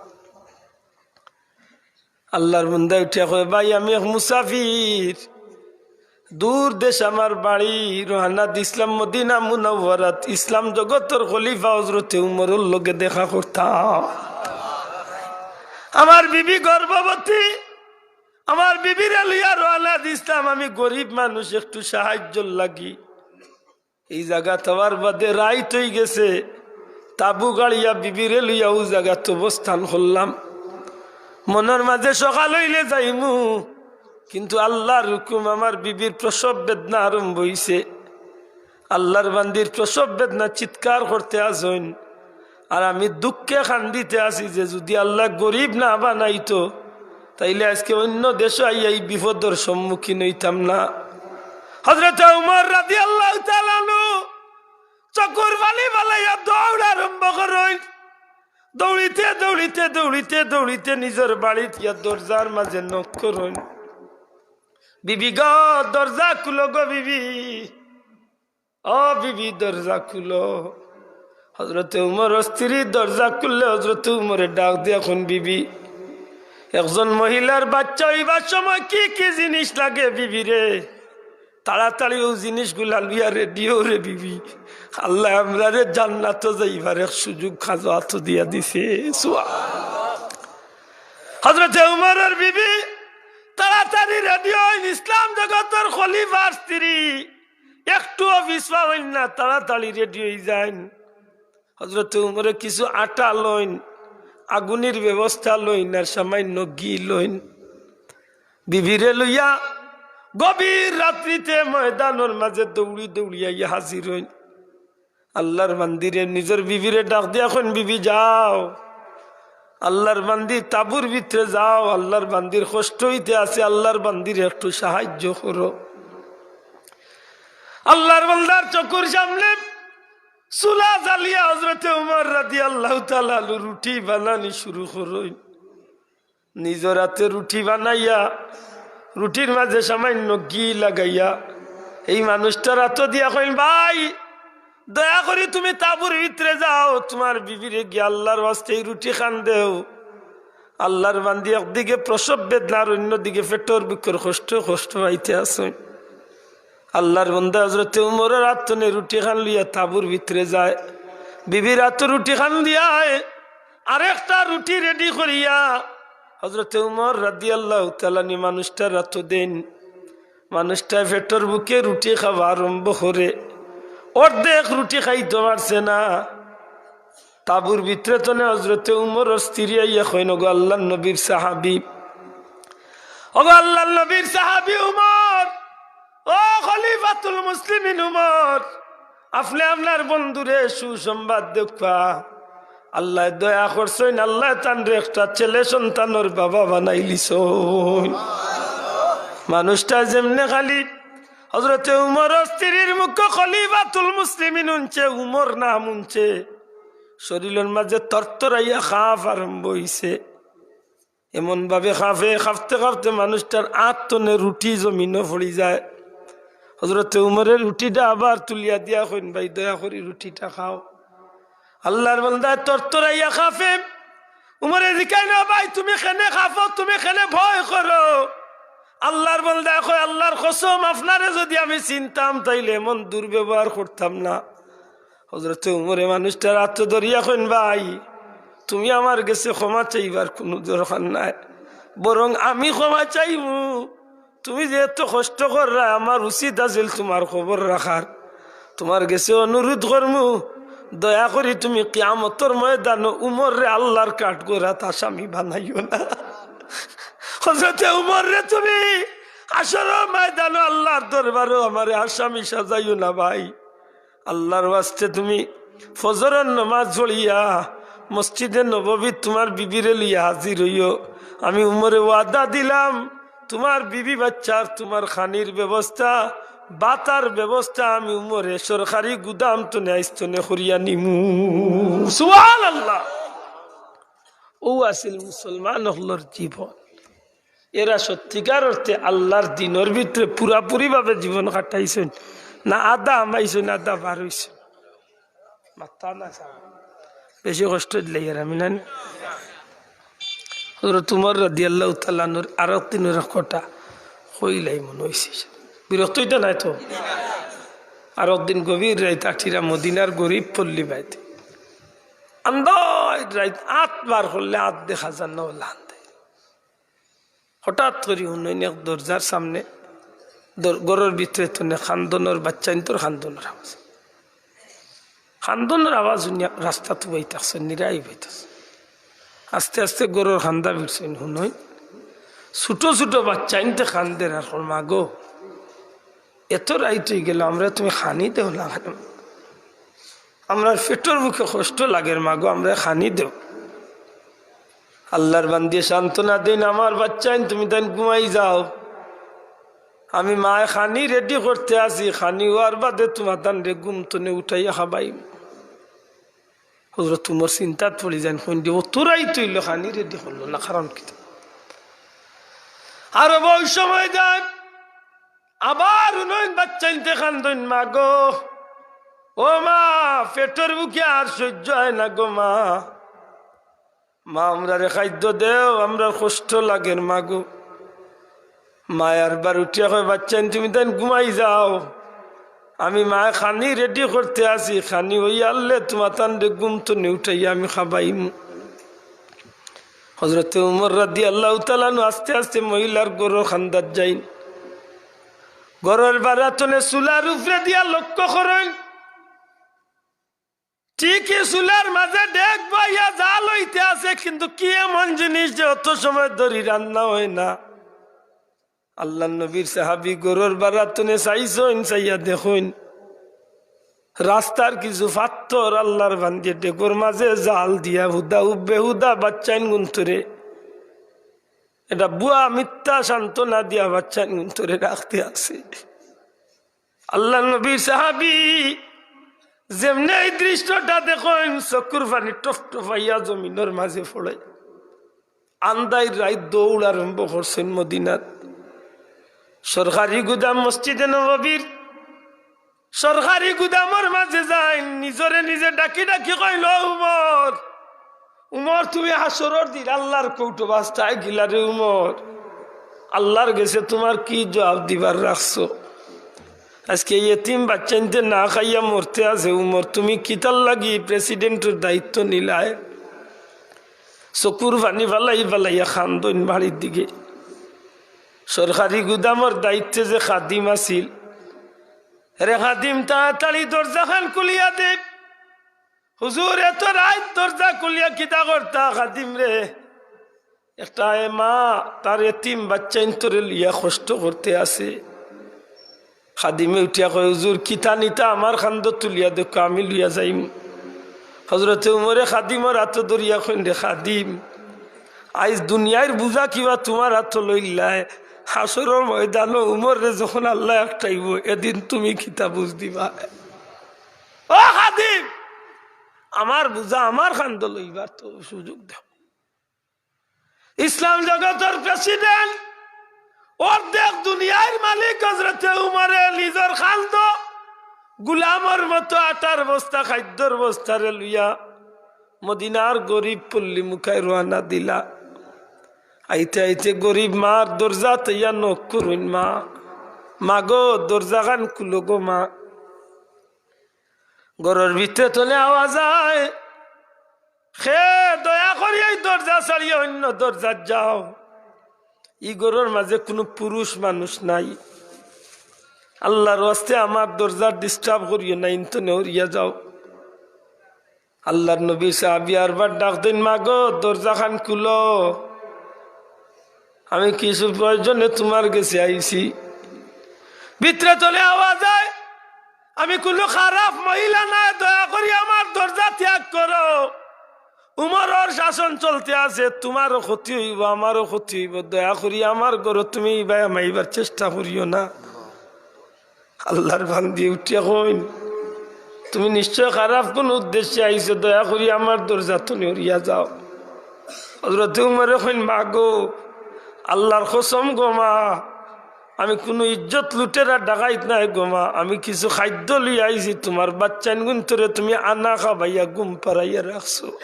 আল্লাহর বন্দা উঠিয়া কয়, "ভাই, আমি এক মুসাফির, দূর দেশ আমার বাড়ি, রওয়ানা দিছলাম মদিনা মুনাওয়ারাত, ইসলাম জগতর খলিফা হযরতে উমরর লগে দেখা করতাম। আমার বিবি গর্ভবতী, আমার বিবিরে লইয়া রওয়ানা দিছলাম, আমি গরিব মানুষ, একটু সাহায্যর লাগি।" এই জাগাত আওয়ার বাদে রাইত অইগেছে, তাবু গাড়িয়া বিবিরে লইয়া অউ জাগাত অবস্থান করলাম। মনর মাঝে সকাল অইলে যাইমু, কিন্তু আল্লাহর হুকুম, আমার বিবির প্রসব বেদনা আরম্ভ অইছে। আল্লাহর বান্দির প্রসব বেদনা চিৎকার করতে আছইন, আর আমি দুঃখে কান্দিতে আছি যে যুদি আল্লায় গরিব না বানাইতো, তাইলে আজকে অইন্য দেশো আইয়া ই বিপদর সম্মুখীন অইতাম না। হযরতে উমর রাদিয়াল্লাহু তাআলা আনহু চকুর পানি ফালাইয়া দৌড় আরম্ভ করইন। দৌড়িতে, দৌড়িতে, দৌড়িতে, দৌড়িতে নিজর বাড়িত গিয়া দরজার মাঝে knock করইন। "বিবি গো, দরজা খুলো গো বিবি, ও বিবি, দরজা খুলো।" হযরতে উমরর স্ত্রী দরজা খুললে হযরতে উমরে ডাক দিয়া কইন, "বিবি, একজন মহিলার বাচ্চা অইবার সময় কি কি জিনিস লাগে বিবি রে, তাড়াতাড়ি অউ জিনিসগুলা লইয়া ready অও রে বিবি, আল্লায় আমরারে জান্নাতো যাইবার এক সুযোগ খাজো আতো দিয়া দিছে।" সুবহান। হযরতে উমরর বিবি তাড়াতাড়ি ready অইন, ইসলাম জগতর খলিফার স্ত্রী, একটুও পিছপা অইন না, তাড়াতাড়ি ready অই যাইন। হযরতে উমরে কিছু আটা লইন, আগুনির ব্যবস্থা লইন, আর সামান্য ঘি লইন। বিবিরে লইয়া গভীর রাত্রিতে ময়দানর মাঝে দৌড়ি দৌড়ি আইয়া হাজির অইন। আল্লাহর বান্দিরে, নিজর বিবিরে ডাক দিয়া কইন, "বিবি যাও, আল্লাহর বান্দি তাবুর ভিতরে যাও, আল্লাহর বান্দির কষ্ট অইতে আছে, আল্লাহর বান্দিরে একটু সাহায্য করো।" আল্লাহর বান্দার চকুর সামনে চুলা জ্বালিয়া হযরতে উমর রাদিয়াল্লাহু তাআলা আনহু রুটি বানানি শুরু করইন। নিজর আতে রুটি বানাইয়া, রুটির মাঝে সামান্য ঘি লাগাইয়া, এই মানুষটার আতো দিয়া কইন, "ভাই, দয়া করি তুমি তাবুর ভিতরে যাও, তুমার বিবিরে গিয়া আল্লাহর ওয়াস্তে এই রুটি খান দেও।" আল্লাহর বান্দি একদিকে প্রসব বেদনা আর অইন্যদিকে পেটর ভুকর কষ্ট, কষ্ট পাইতে আছইন। আল্লাহর বান্দা হযরতে উমরর আত থনে রুটি খান লইয়া তাবুর ভিতরে যায়, বিবির আতো রুটি খান দিয়ায়, আরেকটা রুটি ready করিয়া হযরতে উমর রাদিয়াল্লাহু তাআলা আনহু মানুষটার আতো দেইন। মানুষটায় পেটর ভুকে রুটি খাওয়া আরম্ভ করে, অর্ধেক রুটি খাইতো পারছে না। তাবুর ভিতরে থনে হযরতে উমরর স্ত্রী আইয়া কইন, "ওগো আল্লাহর নবীর সাহাবী, ওগো আল্লাহর নবীর সাহাবী উমর, ও খলিফাতুল মুসলিমিন উমর, আপনে আপনার বন্ধুরে সুসংবাদ দেউক্কা। আল্লায় দয়া করছইন, আল্লায় তানরে একটা ছেলে সন্তানর বাবা বানাইলিছইন।" মানুষটা যেমনে খালি হযরতে উমরর স্ত্রীর মুখো খলিফাতুল মুসলিমিন হুনছে, উমর নাম হুনছে, শরীলর মাঝে তরতরাইয়া কাঁপ আরম্ভ অইছে। এমন ভাবে কাঁপে, কাঁপতে কাঁপতে মানুষটার আত থনে রুটি জমিনো পড়ি যায়। হযরতে উমরে রুটিটা আবার তুলিয়া দিয়া কইন, "ভাই, দয়া করি রুটিটা খাও।" আল্লাহর বান্দায় তরতরাইয়া কাঁপে। উমরে জিকাইন, "ও ভাই, তুমি কেনে কাঁপো, তুমি কেনে ভয় করো?" আল্লাহর বান্দায় কয়, "আল্লাহর কসম, আপনারে যুদি আমি চিনতাম, তাইলে এমন দুর্ব্যবহার করতাম না।" হযরতে উমরে মানুষটার আতো ধরিয়া কইন, "ভাই, তুমি আমার গেছে ক্ষমা চাইবার কুনু দরকার নাই, বরং আমি ক্ষমা চাইমু। তুমি যে এতো কষ্ট কররায়, আমার উচিত আছিল তুমার খবর রাখার। তুমার গেছে অনুরোধ করমু, দয়া করি তুমি কিয়ামতর ময়দানো উমররে আল্লাহর কাঠগড়াত আসামি বানাইও না।" হযরতে উমররে তুমি হাশরর ময়দানো আল্লাহর দরবারো আমারে আসামি সাজাইও না ভাই। আল্লাহর ওয়াস্তে তুমি ফজরর নামাজ পড়িয়া মসজিদে নববীত তুমার বিবিরে লইয়া হাজির অইও। আমি উমরে ওয়াদা দিলাম, তুমার বিবি বাচ্চার তুমার খানির ব্যবস্থা, বাতার ব্যবস্থা আমি উমরে সরকারি গুদাম থনে আইজ থনে করিয়া নিমু। সুবহানাল্লাহ। অউ আছিল মুসলমান অকলর জীবন। এরা সত্যিকার অর্থে আল্লাহর দ্বীনর ভিতরে পুরাপুরি ভাবে জীবন কাটাইছইন, না আধা হামাইছইন, আধা বার অইছইন। মাথা না চাও। বেশি কষ্ট দিলাই আর আমি, না নি? হযরত উমর রাদিয়াল্লাহু তাআলা আনহুর আরক দিনর কথা কইলাই মনো অইছে। বিরক্ত অইতা নায় তো? আরক দিন গভীর রাইত আটিরা মদিনার গরিব পল্লী বাড়িত। আন্দাইর রাইত আত বার করলে আত দেখা যার না, অলা আন্দাইর। হঠাৎ করি হুনইন এক দরজার সামনে, দর-, ঘরর ভিতরে থনে কান্দনর, বাচ্চাইন্তর কান্দনর আওয়াজ। কান্দনর আওয়াজ হুনিয়া রাস্তাত উবাই থাকছইন, নিরাই উবাই থাকছইন। আস্তে আস্তে ঘরর কান্দা ভিড়ছইন, হুনইন ছোট ছোট বাচ্চাইন্তে কান্দের আর কর, "মাগো, এত রাইত অইগেলো, আমরারে তুমি খানি দেও না কেনে? আমরার পেটর ভুকে কষ্ট লাগের মাগো, আমরারে খানি দেও।" আল্লার বান্দিয়ে সান্ত্বনা দেইন, "আমার বাচ্চাইন, তুমি তাইন ঘুমাই যাও, আমি মায় খানি রেডি করতে আছি, খানি অওয়ার বাদে তুমাতানরে ঘুম তনে উঠাইয়া খাবাইমু।" হজরত উমর চিন্তাত পড়ি যাইন, কইন দে, "অত রাইত অইলো, খানি রেডি করলো না, কারণ কিতা?" আর অউ সময় যাইন, আবার হুনইন বাচ্চাইন্তে কান্দইন, "মাগো, ও মা, পেটর ভুকে আর সইজ্য অয় না গো মা, মা, আমরারে খাইদ্য দেও, আমরার কষ্ট লাগের মাগো।" মায় আরবার উঠিয়া কয়, "বাচ্চাইন, তুমি তাইন ঘুমাই যাও, আমি মায় খানি রেডি করতে আছি, খানি অইয়ারলে তুমাতানরে ঘুম তনে উঠাইয়া আমি খাবাইমু।" হজরতে উমর রাদিয়াল্লাহু তাআলা আনহু আস্তে আস্তে মহিলার ঘরর কান্দাত যাইন, ঘরর বারাতনে চুলার উপরে দিয়া লক্ষ্য করইন, ঠিকই চুলার মাঝে ডেক বইয়া জাল অইতে আছে, কিন্তু কি এমন জিনিস যে অত সময় ধরি রান্না অয় না? আল্লার নবীর সাহাবী ঘরর বারাতনে চাইছইন, চাইয়া দেখইন রাস্তার কিছু পাত্থর আল্লার বান্দিয়ে ডেকর মাঝে জাল দিয়া হুদা উব্বে হুদা বাচ্চাইন গুনতরে, এটা ভুয়া মিথ্যা সান্ত্বনা দিয়া বাচ্চাইন গুনতরে রাখতে আছে। আল্লার নবীর সাহাবী যেমনে এই দৃশ্যটা দেখইন, চকুর পানি টপটপাইয়া জমিনর মাঝে পড়ে। আন্দাইর রাইত দৌড় আরম্ভ করছইন মদিনাত। সরকারি গুদাম মসজিদে নববীর, সরকারি গুদামর মাঝে যাইন, নিজরে নিজে ডাকি ডাকি কইল, "উমর, উমর, তুমি হাশরর দিন আল্লার কৌটো বাস্তায় গিলা রে উমর, আল্লার গেছে তুমার কি জবাব দিবার রাখছো? আজকে এতিম বাচ্চাইন্তে না খাইয়া মরতে আছে, উমর, তুমি কিতার লাগি প্রেসিডেন্টর দায়িত্ব নিলায়?" চকুর পানি ফালাই ফালাইয়া কান্দইন বাড়ির দিকে। সরকারি গুদামর দায়িত্বে যে খাদিম আছিল, "রে খাদিম, তাড়াতাড়ি দরজাখান খুলিয়া দে।" "হুজুর, এত রাইত দরজা খুলিয়া কিতা করতা খাদিম রে?" "একটা এ মা তার এতিম বাচ্চাইন্তরে লইয়া কষ্ট করতে আছে।" খাদিমে উঠিয়া কয়, "হুজুর, কিতা নিতা আমার কান্দো তুলিয়া দেউক্কা, আমি লইয়া যাইমু।" হজরতে উমরে খাদিমর আতো ধরিয়া কইন, "রে খাদিম, আইজ দুনিয়ার বুঝা কিবা তুমার আতো লইলায়, হাশরর ময়দানো উমররে যখন আল্লায় আটকাইবো, এদিন তুমি কিতা বুঝ দিবায়? ও খাদিম, আমার বুঝা আমার কান্দো লইবার তো সুযোগ দেও।" ইসলাম জগতর প্রেসিডেন্ট, অর্ধেক দুনিয়ার মালিক হজরতে উমরে নিজর কান্দো গুলামর মতো আটার বস্তা, খাইদ্যর বস্তারে লইয়া মদিনার গরিব পল্লী মুখায় রওয়ানা দিলা। আইতে আইতে গরিব মার দরজাত আইয়া knock করইন, "মা, মাগো, দরজাখান খুলো গো মা।" ঘরর ভিতরে তনে আওয়াজ আয়, "কে, দয়া করি এই দরজা ছাড়িয়া অইন্য দরজাত যাও। ই ঘরর মাঝে কুনু পুরুষ মানুষ নাই। আল্লার ওয়াস্তে আমার দরজা disturb করিও না, ইন তনে হরিয়া যাও।" আল্লার নবীর সাহাবী আরবার ডাক দেইন, "মাগো, দরজাখান খুলো, আমি কিছু প্রয়োজনে তুমার গেছে আইছি।" ভিতরে তনে আওয়াজ আয়, "আমি কুনু খারাপ মহিলা নায়, দয়া করি আমার দরজা ত্যাগ করো। উমরর শাসন চলতে আছে, তুমারও ক্ষতি অইবো, আমারও ক্ষতি অইবো, দয়া করি আমার ঘরো তুমি ইবায় হামাইবার চেষ্টা করিও না।" আল্লার বান্দি উঠিয়া কইন, "তুমি নিশ্চয় খারাপ কুনু উদ্দেশ্যে আইছো, দয়া করি আমার দরজা তনে হরিয়া যাও।" হজরতে উমরে কইন, "মাগো, আল্লার কসম গো মা, আমি কুনু ইজ্জত লুটেরা ডাকাইত নায় গো মা, আমি কিছু খাইদ্য লইয়া আইছি, তুমার বাচ্চাইনগুইন্তরে তুমি আনা খাবাইয়া ঘুম পাড়াইয়া রাখছো।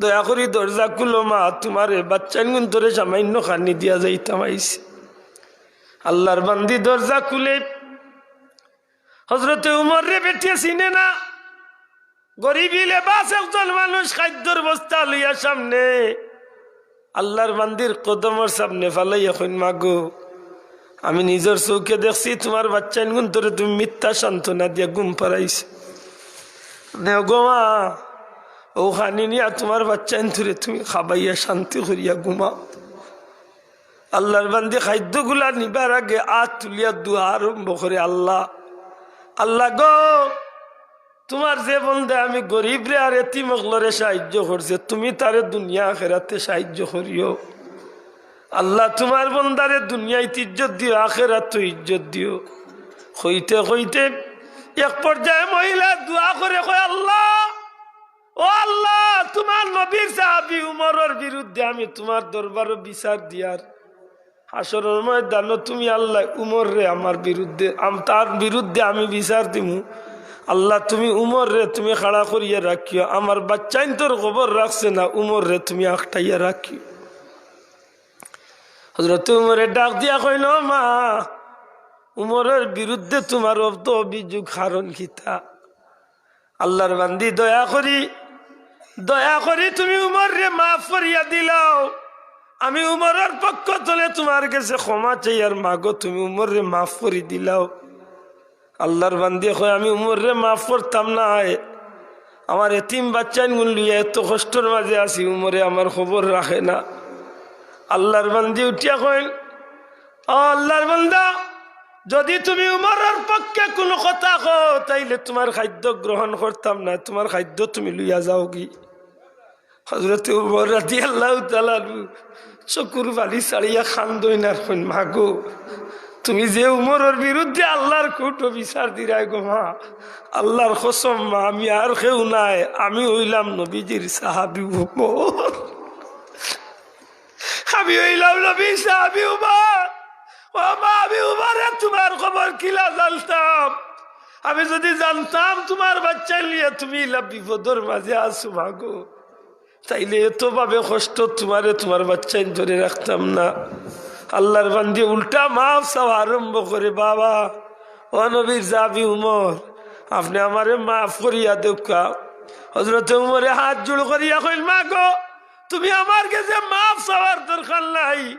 দয়া করি দরজা খুলো মা, তুমারে বাচ্চাইনগুইন্তরে সামাইন্য খানি দিয়া যাইতাম আইছি।" আল্লার বান্দি দরজা খুলে, হজরতে উমররে বেটিয়ে চিনে না, গরিবি লেবাস একজন মানুষ খাইদ্যর বস্তা লইয়া সামনে। আল্লার বান্দির কদমর সামনে ফালাইয়া কইন, "মাগো, আমি নিজর চউখে দেখছি তুমার বাচ্চাইনগুইন্তরে তুমি মিথ্যা সান্ত্বনা দিয়া ঘুম পাড়াইছো।" নেও গো মা, অউ খানি নিয়া তুমার বাচ্চাইন্তরে তুমি খাবাইয়া শান্তি করিয়া ঘুমাও। আল্লার বান্দি খাইদ্যগুলা নিবার আগে আত তুলিয়া দোয়া আরম্ভ করে, "আল্লা, আল্লা গো, তুমার যে বন্দা আমি গরিবরে আর এতিম অকলরে সাহায্য করছে, তুমি তারে দুনিয়া আখেরাতে সাহায্য করিও। আল্লা, তুমার বন্দারে দুনিয়াত ইজ্জত দিও, আখেরাতো ইজ্জত দিও।" কইতে কইতে এক পর্যায়ে মহিলা দোয়া করে কয়, "আল্লা, ও আল্লা, তুমার নবীর সাহাবী উমরর বিরুদ্ধে আমি তুমার দরবারো বিচার দিয়ার, হাশরর ময়দানো তুমি আল্লা উমররে আমার বিরুদ্ধে, আম-, তার বিরুদ্ধে আমি বিচার দিমু। আল্লা, তুমি উমররে তুমি খাড়া করিয়া রাখিও, আমার বাচ্চাইন্তর খবর রাখছে না, উমররে তুমি আটকাইয়া রাখিও।" হযরত উমরে ডাক দিয়া কইন, "ও মা, উমরর বিরুদ্ধে তুমার অত অভিযোগ কারণ কিতা?" আল্লার বান্দি, দয়া করি, দয়া করি তুমি উমররে মাফ করিয়া দিলাও। আমি উমরর পক্ষ তনে তুমার গেছে ক্ষমা চাইয়ার, মাগো, তুমি উমররে মাফ করি দিলাও। আল্লার বান্দি কয়, "আমি উমররে মাফ করতাম নায়, আমার এতিম বাচ্চাইনগুন লইয়া এত কষ্টর মাঝে আছি, উমরে আমার খবর রাখে না।" আল্লার বান্দি উঠিয়া কইন, "ও আল্লার বান্দা, যদি তুমি উমরর পক্ষে কুনু কথা কও, তাইলে তুমার খাইদ্য গ্রহণ করতাম না, তুমার খাইদ্য তুমি লইয়া যাওগি।" হযরতে উমর রাদিয়াল্লাহু তাআলা আনহু চকুর পানি ছাড়িয়া কান্দইন আর কইন, "মাগো, তুমি যে উমরর বিরুদ্ধে আল্লার কোর্টো বিচার দিরায় গো মা, আল্লার কসম মা, আমি আর কেউ নায়, আমি অইলাম নবীজির সাহাবী উমর।" আমি অইলাম নবীর সাহাবী উমর। ও মা, আমি উমরে তুমার খবর কিলা জানতাম? আমি যদি জানতাম তুমার বাচ্চাইন লইয়া তুমি ইলা বিপদর মাঝে আছো মাগো, তাইলে এত ভাবে কষ্ট তুমারে তুমার বাচ্চাইন ধরে রাখতাম না। আল্লার বান্দি উল্টা মাফ চাওয়া আরম্ভ করে, "বাবা, ও নবীর সাহাবী উমর, আপনে আমারে মাফ করিয়া দেউক্কা।" হযরতে উমরে হাত জোড় করিয়া কইন, "মাগো, তুমি আমার গেছে মাফ চাওয়ার দরকার নাই,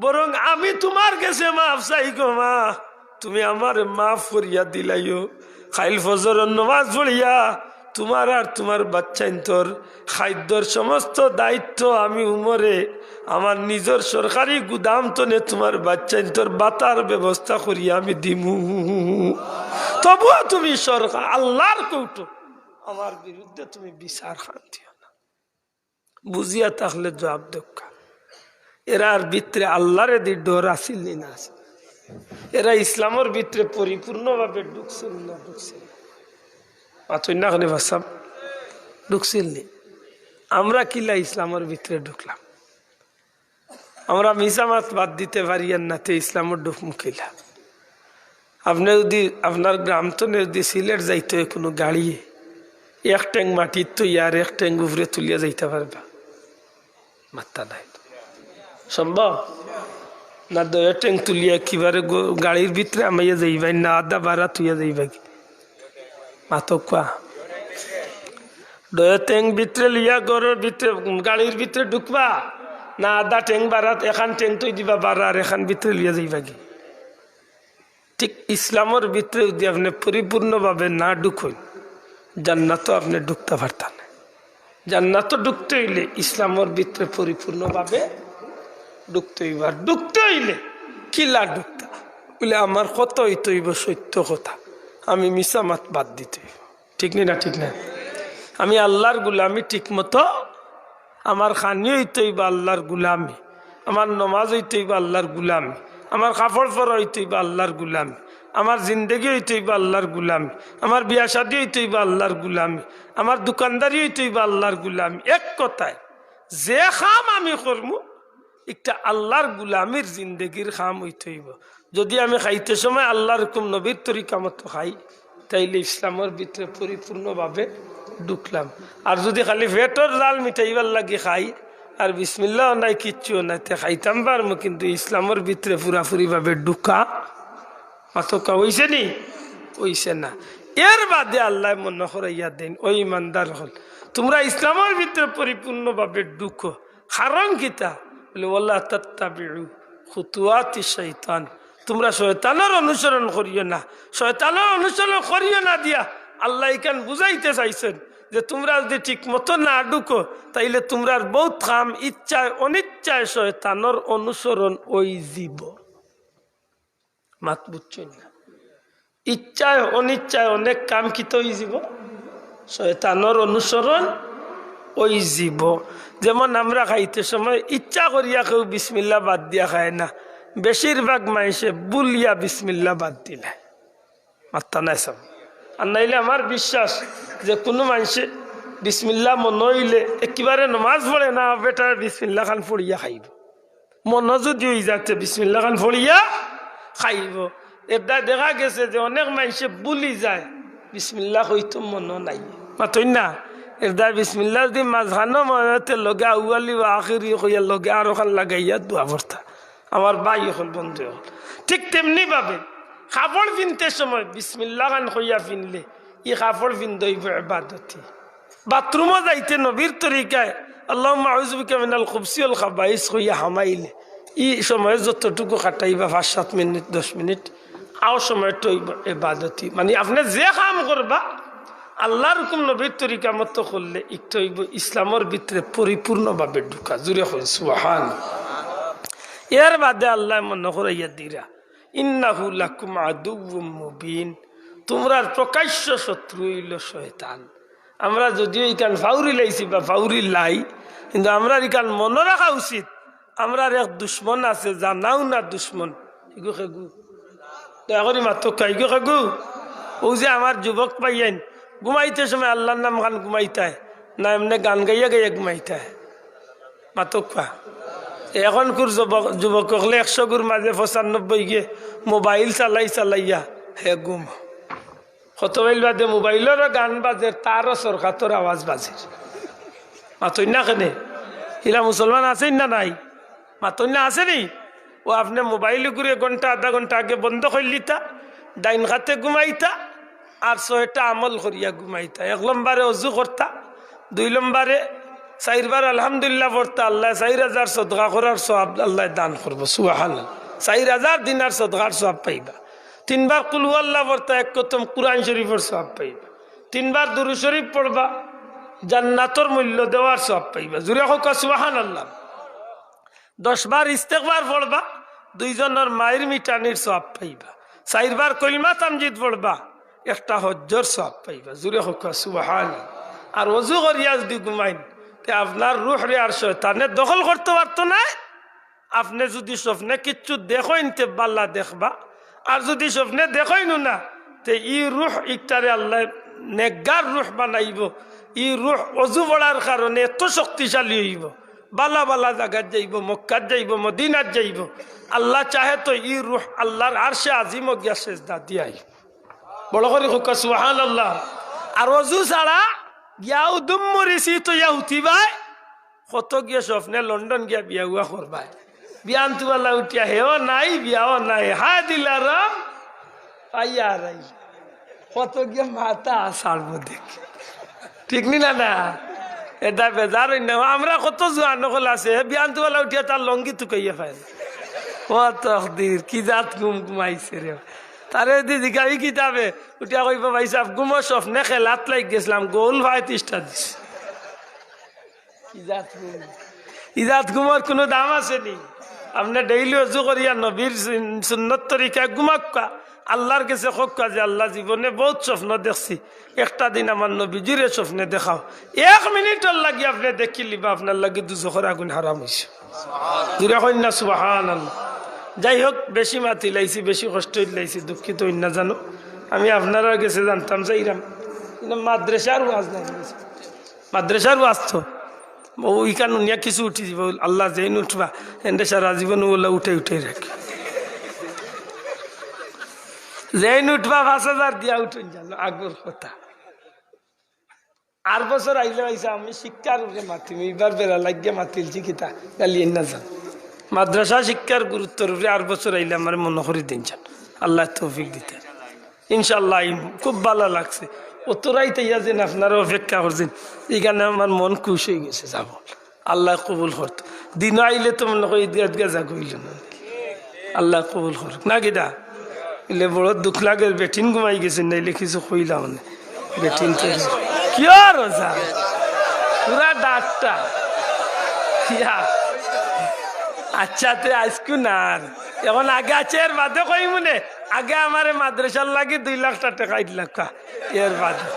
বরং আমি তুমার গেছে মাফ চাই গো মা, তুমি আমারে মাফ করিয়া দিলাইও। কাইল ফজরর নমাজ পড়িয়া তুমার আর তুমার বাচ্চাইন্তর খাইদ্যর সমস্ত দায়িত্ব আমি উমরে আমার নিজর সরকারি গুদাম তনে তুমার বাচ্চাইন্তর বাতার ব্যবস্থা করিয়া আমি দিমু। তবুও তুমি সরকার, আল্লার কোর্টো আমার বিরুদ্ধে তুমি বিচার খান দিও না।" বুঝিয়া থাকলে জবাব দেউক্কা। এরার ভিতরে আল্লারে দি ডর আছিল নি না আছিল? এরা ইসলামর ভিতরে পরিপূর্ণভাবে ঢুকছিল না ঢুকছিল না? মাতইন না কেনে বা সাব? ঢুকছিল নি? আমরা কিলা ইসলামর ভিতরে ঢুকলাম? আমরা মিছা মাত বাদ দিতে পারি আর না, তে ইসলামর ঢুকমু কিলা? আপনে যদি আপনার গ্রাম তনে যদি সিলেট যাইতে অয় কুনু গাড়িয়ে, এক ঠেং মাটিত থইয়া আর এক ঠেং উপরে তুলিয়া যাইতা পারবা? মাত্তা নাই। সম্ভব? না, দুইও ঠেং তুলিয়া একেবারে গ-, গাড়ির ভিতরে হামাইয়া যাইবায়, না আধা বারা থইয়া যাইবাগি? মাতউক্কা। দুইও ঠেং ভিতরে লইয়া ঘরর ভিতরে, গাড়ির ভিতরে ঢুকবা, না আধা ঠেং বারাত, এখান ঠেং থই দিবা বারা আর এখান ভিতরে লইয়া যাইবাগি? ঠিক ইসলামর ভিতরে যদি আপনে পরিপূর্ণভাবে না ঢুকইন, জান্নাতো আপনে ঢুকতা পারতা না। জান্নাতো ঢুকতে অইলে ইসলামর ভিতরে পরিপূর্ণভাবে ঢুকতে অইবো। আর ঢুকতে অইলে কিলা ঢুকতা? বলে, "আমার কথা অইতে অইবো সত্য কথা, আমি মিছা মাত বাদ দিতে অইবো।" ঠিক নি না? ঠিক না? আমি আল্লার গুলামি ঠিক মতো, আমার খানি অইতে অইবো আল্লার গুলামি, আমার নমাজ অইতে অইবো আল্লার গুলামি, আমার কাপড় পরা অইতে অইবো আল্লার গুলামি, আমার জিন্দেগি অইতে অইবো আল্লার গুলামি, আমার বিয়া শাদি অইতে অইবো আল্লার গুলামি, আমার দোকানদারি অইতে অইবো আল্লার গুলামি। এক কথায়, যে কাম আমি করমু, একটা আল্লার গুলামির জিন্দেগির কাম অইতে অইবো। যদি আমি খাইতে সময় আল্লার হুকুম নবীর তরিকা মতো খাই, তাইলে ইসলামর ভিতরে পরিপূর্ণভাবে ঢুকলাম। আর যদি খালি পেটর জাল মিটাইবার লাগি খাই, আর বিসমিল্লাও নাই, কিচ্ছুও নাই, তে খাইতাম পারমু, কিন্তু ইসলামর ভিতরে পুরাপুরিভাবে ঢুকা, মাতউক্কা, অইছে নি? অইছে না। এর বাদে আল্লায় মনো করাইয়া দেইন, "ও ইমানদার অকল, তুমরা ইসলামর ভিতরে পরিপূর্ণভাবে ঢুকো।" কারণ কিতা? বলে, "ওয়ালা তাত্তাবিউ খুতুওয়াতি শাইতান।" তুমরা শয়তানর অনুসরণ করিও না। শয়তানর অনুসরণ করিও না দিয়া আল্লায় ইখান বুঝাইতে চাইছইন যে তুমরা যুদি ঠিক মতো না ঢুকো, তাইলে তুমরার বউত কাম ইচ্ছায় অনিচ্ছায় শয়তানর অনুসরণ অইযিবো। মাত বুঝছইন না? ইচ্ছায় অনিচ্ছায় অনেক কাম কিতা অইযিবো? শয়তানর অনুসরণ অইযিবো। যেমন আমরা খাইতে সময় ইচ্ছা করিয়া কেউ বিসমিল্লাহ বাদ দিয়া খায় না, বেশিরভাগ মানষে ভুলিয়া বিসমিল্লাহ বাদ দিলায়। মাত্তা নাই সব। আর নাইলে আমার বিশ্বাস যে কুনু মানষে বিসমিল্লাহ মনো অইলে একেবারে নমাজ পড়ে না, বেটায় বিসমিল্লাহ খান পড়িয়া খাইবো। মনো যুদি অইযায় তে বিসমিল্লাহ খান পড়িয়া খাইবো। এরদায় দেখা গেছে যে অনেক মানষে ভুলি যায়, বিসমিল্লাহ কইতো মনো নাই। মাতইন না? এরদায় বিসমিল্লাহ যুদি মাঝখানো মনো অইতে লগে আউয়ালি ওয়া আখিরি কইয়া লগে আরোখান লাগাইয়া দোয়া পড়তা। আমার ভাই অকল, বন্ধু অকল, ঠিক তেমনি ভাবে কাপড় ফিনতে সময় বিসমিল্লাহ খান কইয়া ফিনলে ই কাপড় ফিন্দা অইবো ইবাদতি। বাথরুমো যাইতে নবীর তরিকায় আল্লাহুম্মা আউযু বিকা মিনাল খুবসি ওয়াল খাবাইস কইয়া হামাইলে ই সময় যতটুকু কাটাইবা, পাঁচ সাত মিনিট, দশ মিনিট, আও সময়টা অইবো ইবাদতি। মানে আপনে যে কাম করবা আল্লাহর হুকুম নবীর তরিকা মতো করলে ইকটা অইবো ইসলামর ভিতরে পরিপূর্ণভাবে ঢুকা। জুরে কইন সুবহান। এর বাদে আল্লায় মনো করাইয়া দিরা, ইন্নাহু লাকুম আদুউম মুবিন, তুমরার প্রকাশ্য শত্রু অইলো শয়তান। আমরা যুদিও ইখান ফাউরি লাইছি বা ফাউরি লাই, কিন্তু আমরার ইখান মনো রাখা উচিত, আমরার এক দুশমন আছে, জানাও না দুশমন। ইগু কেগু? দয়া করি মাতউক্কা, ইগু কেগু? অউ যে আমার যুবক ভাইয়াইন ঘুমাইতে সময় আল্লাহর নাম খান ঘুমাইতায়, না এমনে গান গাইয়া গাইয়া ঘুমাইতায়? মাতউক্কা। এখনকুর যুবক, যুবক অকলে একশো গুর মাঝে পঁচানব্বই গে মোবাইল চালাই চালাইয়া হে ঘুম। কত মাইল বাদে মোবাইলরও গান বাজের, তারও সরকাতর আওয়াজ বাজের। মাতইন না কেনে? ইলা মুসলমান আছইন না নাই? মাতইন না, আছে নি? ও আপনে মোবাইল ঘুরে ঘন্টা আধা ঘন্টা আগে বন্ধ করিলিতা, ডাইন কাতে ঘুমাইতা, আর ছয়টা আমল করিয়া ঘুমাইতা। এক লম্বরে অজু করতা, দুই লম্বরে চাইরবার আলহামদুলিল্লাহ পড়তা, আল্লায় চাইর হাজার সদকা করার সওয়াব আল্লায় দান করবো। সুবহানাল্লাহ। চাইর হাজার দিনার সদকার সওয়াব পাইবা। তিনবার কুল হু আল্লাহ পড়তা, এক খতম কুরআন শরীফর সওয়াব পাইবা। তিনবার দুরূদ শরীফ পড়বা, জান্নাতর মূল্য দেওয়ার সওয়াব পাইবা। জুরে কউক্কা সুবহানাল্লাহ। দশ বার ইস্তেগফার পড়বা, দুইজনর মাইর মিটানির সওয়াব পাইবা। চাইরবার কলমা তামজিদ পড়বা, একটা হজ্জর সওয়াব পাইবা। জুরে কউক্কা সুবহানাল্লাহ। আর অজু করিয়া যুদি ঘুমাইন, তে আপনার রুহরে আর শয়তানে দখল করতো পারতো নায়। আপনে যুদি স্বপ্নে কিচ্ছু দেখইন, তে বালা দেখবা, আর যুদি স্বপ্নে দেখইনও না, তে ই রুহ ইকটারে আল্লায় নেকগার রুহ বানাইবো। ই রুহ অজু পড়ার কারণে এত শক্তিশালী অইবো, বালা বালা জাগাত যাইবো, মক্কাত যাইবো, মদিনাত যাইবো। আল্লাহ চাহে তো ই রুহ আল্লাহর আরশে আজিমো গিয়া সেজদা দিয়াই। বড় করি কউক্কা সুবহানাল্লাহ। আর অজু ছাড়া গিয়াও দুম মরিচি তো ইয়া উঠিবায়, কত গিয়া স্বপ্নে লন্ডন গিয়া বিয়া উয়া করবায়। বিয়ান তুবালা উঠিয়া হেও নাই, বিয়াও নাই। হায় দিলারাম, আইয়া হারাই। কত গিয়া মাথা ছাড়বো দেখি। ঠিক নি না, না? এটা বেজার অইন না। আমরা কত জুয়ান অকল আছে, হে বিয়ান তুবালা উঠিয়া তার লঙ্গি তুকাইয়া পায় না। ও তকদির, কি জাত ঘুম ঘুমাইছে রে। তারে যুদি জিগাই কিতাবে, উঠিয়া কইবো, "ভাইসাব, ঘুমো স্বপ্নে খেলাত লাগি গেছলাম, গোল ভাই তিষ্টা দিছে।" কি জাত ঘুম? ই জাত ঘুমর কুনু দাম আছে নি? আপনে ডেইলি অজু করিয়া নবীর সুন-, সুন্নত তরিকায় ঘুমাউক্কা, আল্লাহর গেছে কউক্কা যে, "আল্লাহ, জীবনে বউত স্বপ্ন দেখছি, একটা দিন আমার নবীজিরে স্বপ্নে দেখাও।" এক মিনিটর লাগি আপনে দেখিলিবা, আপনার লাগি দুজখর আগুন হারাম অইছে। জুরে কইন না সুবহানাল্লাহ। যাই হউক, বেশি মাতিলাইছি, বেশি কষ্ট দিলাইছি, দুঃখিত অইন না জানো। আমি আপনারার গেছে জানতাম চাইরাম, কিন্তু মাদ্রাসার ওয়াজ নাই। মাদ্রাসার ওয়াজ তো। ও ইখান হুনিয়া কিছু উঠি যিবো, আল্লাহ যেইন উঠবা, এনরে সারা জীবন ওলা উঠাই উঠাই রাখে। যেইন উঠবা পাঁচ হাজার দিয়া উঠইন জানো, আগর কথা। আর বছর আইলে আইসা আমি শিক্ষার উপরে মাতিম, এইবার বেড়া লাগিয়া মাতিলছি কিতা, গালি না যান। মাদ্রাসা শিক্ষার গুরুত্বর উপরে আর বছর আইলে আমারে মনো করি দিন যান, আল্লায় তৌফিক দিতা। ইনশাআল্লাহ, আইমু। খুব বালা লাগছে। অত রাইত আইয়া যেন আপনারা অপেক্ষা করছেন, ইখানে আমার মন খুশ অইগেছে। যাবো, আল্লায় কবুল করতো। দিনো আইলে তো মনো করি ঈদগাহ, ঈদগাহ যাওয়া অইলো না। আল্লায় কবুল করুক। না কিতা? অইলে বড় দুখ লাগের, বেটিন ঘুমাই গেছইন, নাইলে কিছু কইলাম না। বেটিন তো কিয় রোজা? পুরা ডাটটা। ইয়া। আচ্ছা, তে আইজকু না আর। এখন আগে আছে, এর বাদে কইমুনে। আগে আমারে মাদ্রাসার লাগি দুই লাখ টেকা দিলাক্কা। এর বাদে।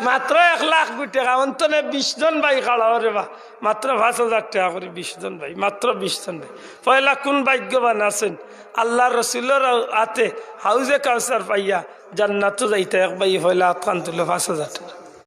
মাত্র এক লাখ গু টেকা, অন্তনে বিশ জন ভাই খাড়া ওরে বা। মাত্র পাঁচ হাজার টেকা করি বিশ জন ভাই, মাত্র বিশ জন ভাই। পয়লা কোন ভাগ্যবান আছইন? আল্লার রসুলর আতে হাউজে কাউসার পাইয়া জান্নাতো যাইতা এক ভাই পয়লা আতখান তুলো পাঁচ হাজার টেকা।